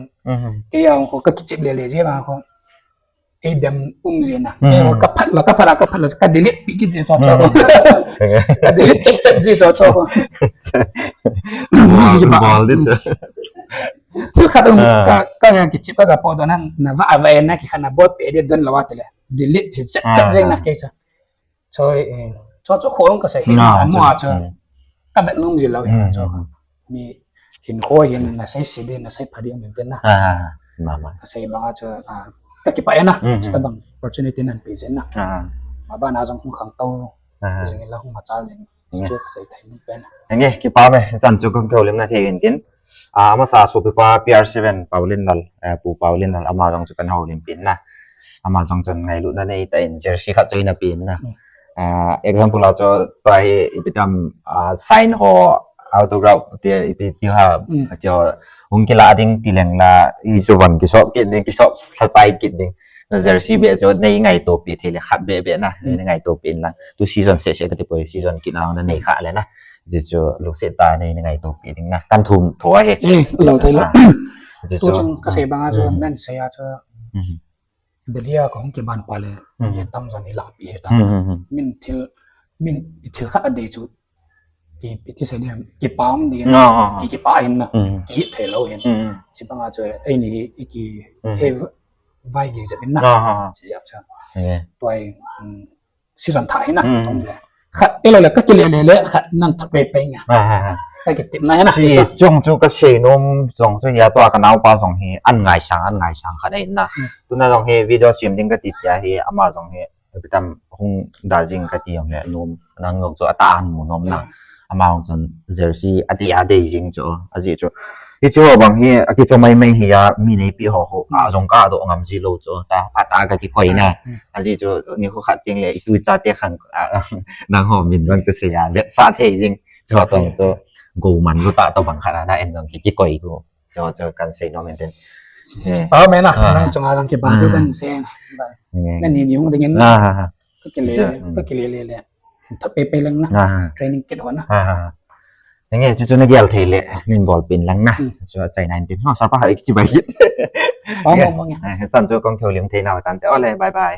Kei a kho ka kichip le le ji ma kho. Ei dem um ji na. Kei ho ka phat la, ka phat la, ka phat la, ka delete pi kit ji cho cho. Ka delete chet chet ji cho cho. Bol, bol di cho. Thil khat um ka, ka kichip ka, ka podoh na, na va va na kikhat na bol pe di don lou a tile. Delete pi chet chet ji na kei cha. Cho, eh, cho, cho kho ka sei hi na, mo a cho. Ka vet nom ji lou hi na cho. Mi hin kho hin na sei si di, na sei pha di um pen na. Ah, ma, ma. Ka sei bang a cho, ah, ka kipa e na. Tabang opportunity nan pi jen na. Ah. Ma ba na jong hung khangtou. Ah. Jing la hung machal jing. Chu ka sei thei nom pen. Nge, kipa me, chan chu ka kiholim na thei in tin. Ah, amasa sopipa P R seven Paulin Lal, eh, Pu Paulin Lal, ama jong chu kan holim pin na. Ama jong chun ngailutna nei tah in jersey khat chu eina pen na. Ah, example a chu tua hi ipi tam, ah, sign ho autograph ti ipi ti ha, ti ho hung kila ding ti leng la, i chu von kisop kit ding, kisop lha chai kit ding. Na jersey beh chu nei ngaito pi thei le khat beh beh na, nei ngaito pi in lang. Tu season seh seh ka ti poi, season kit na nei kha le na. Ji chu lungset tah a nei ngaito pi ding na. Kan thum tho a he. Eh, lo thei lo. Ji chu chung ka sei bang a chu nan sei a chu. Delhi a ka hung kiban pa le. Ye tam jan i la pi he ta. Min thil, min thil khat a dei chu. Ki, ki, ki sei ni, kipa um ding. Ki, kipa hin na. Ki thei lo hin. Chi bang a chu, ei ni, i ki, he vai ge jep in na. Chi a cha. Tua, season thah hin na. Khat, ei lo le, ka kile le le, khat nang thak pe pe nga. Ka kitip na hin na. Chi chung chu ka sei nom, chung chu ya tua ka nau pa chung hi, an ngai sang, an ngai sang khat ei na. Tuna chung hi, video sim ding ka ti tia hi, ama chung hi, Pitam hung da jing ka ti jong le, nom, nang jong chu atah a mu nom na. Ama jong chun jersey ati a dei jing chu, ajeh chu. Hichu bang hi, akicho mai mai hi a, mi neipi ho ho, a jong ka doh ngam ji lou chu, ta, phat a ka kikoi na. Ajeh chu, ni khu khat teng le, i tu i cha te khang, a, nang ho min bang chu sei a, vetsah thei jing. Chu tong chu, go man lu ta to bang khat a na, en jong ki, kikoi gu. Cho, cho, kan sei nom in tin. Eh. Pa me na, nang chunga lang kipa chu kan sei na. Na ni ni hung ding in. Ka kile, ka kile le le. Thap pe pe leng na. Training kit ho na. Nge, chuchu nagel thei le, nin bolpeh in lang na. Hmm. Chu achaina in tin. Ho, sir pa, ha, ikichi bai kit. Pa, mo, mo, nge. Eh, chan chu kong thou lim thei nau tante. Ole, bye bye.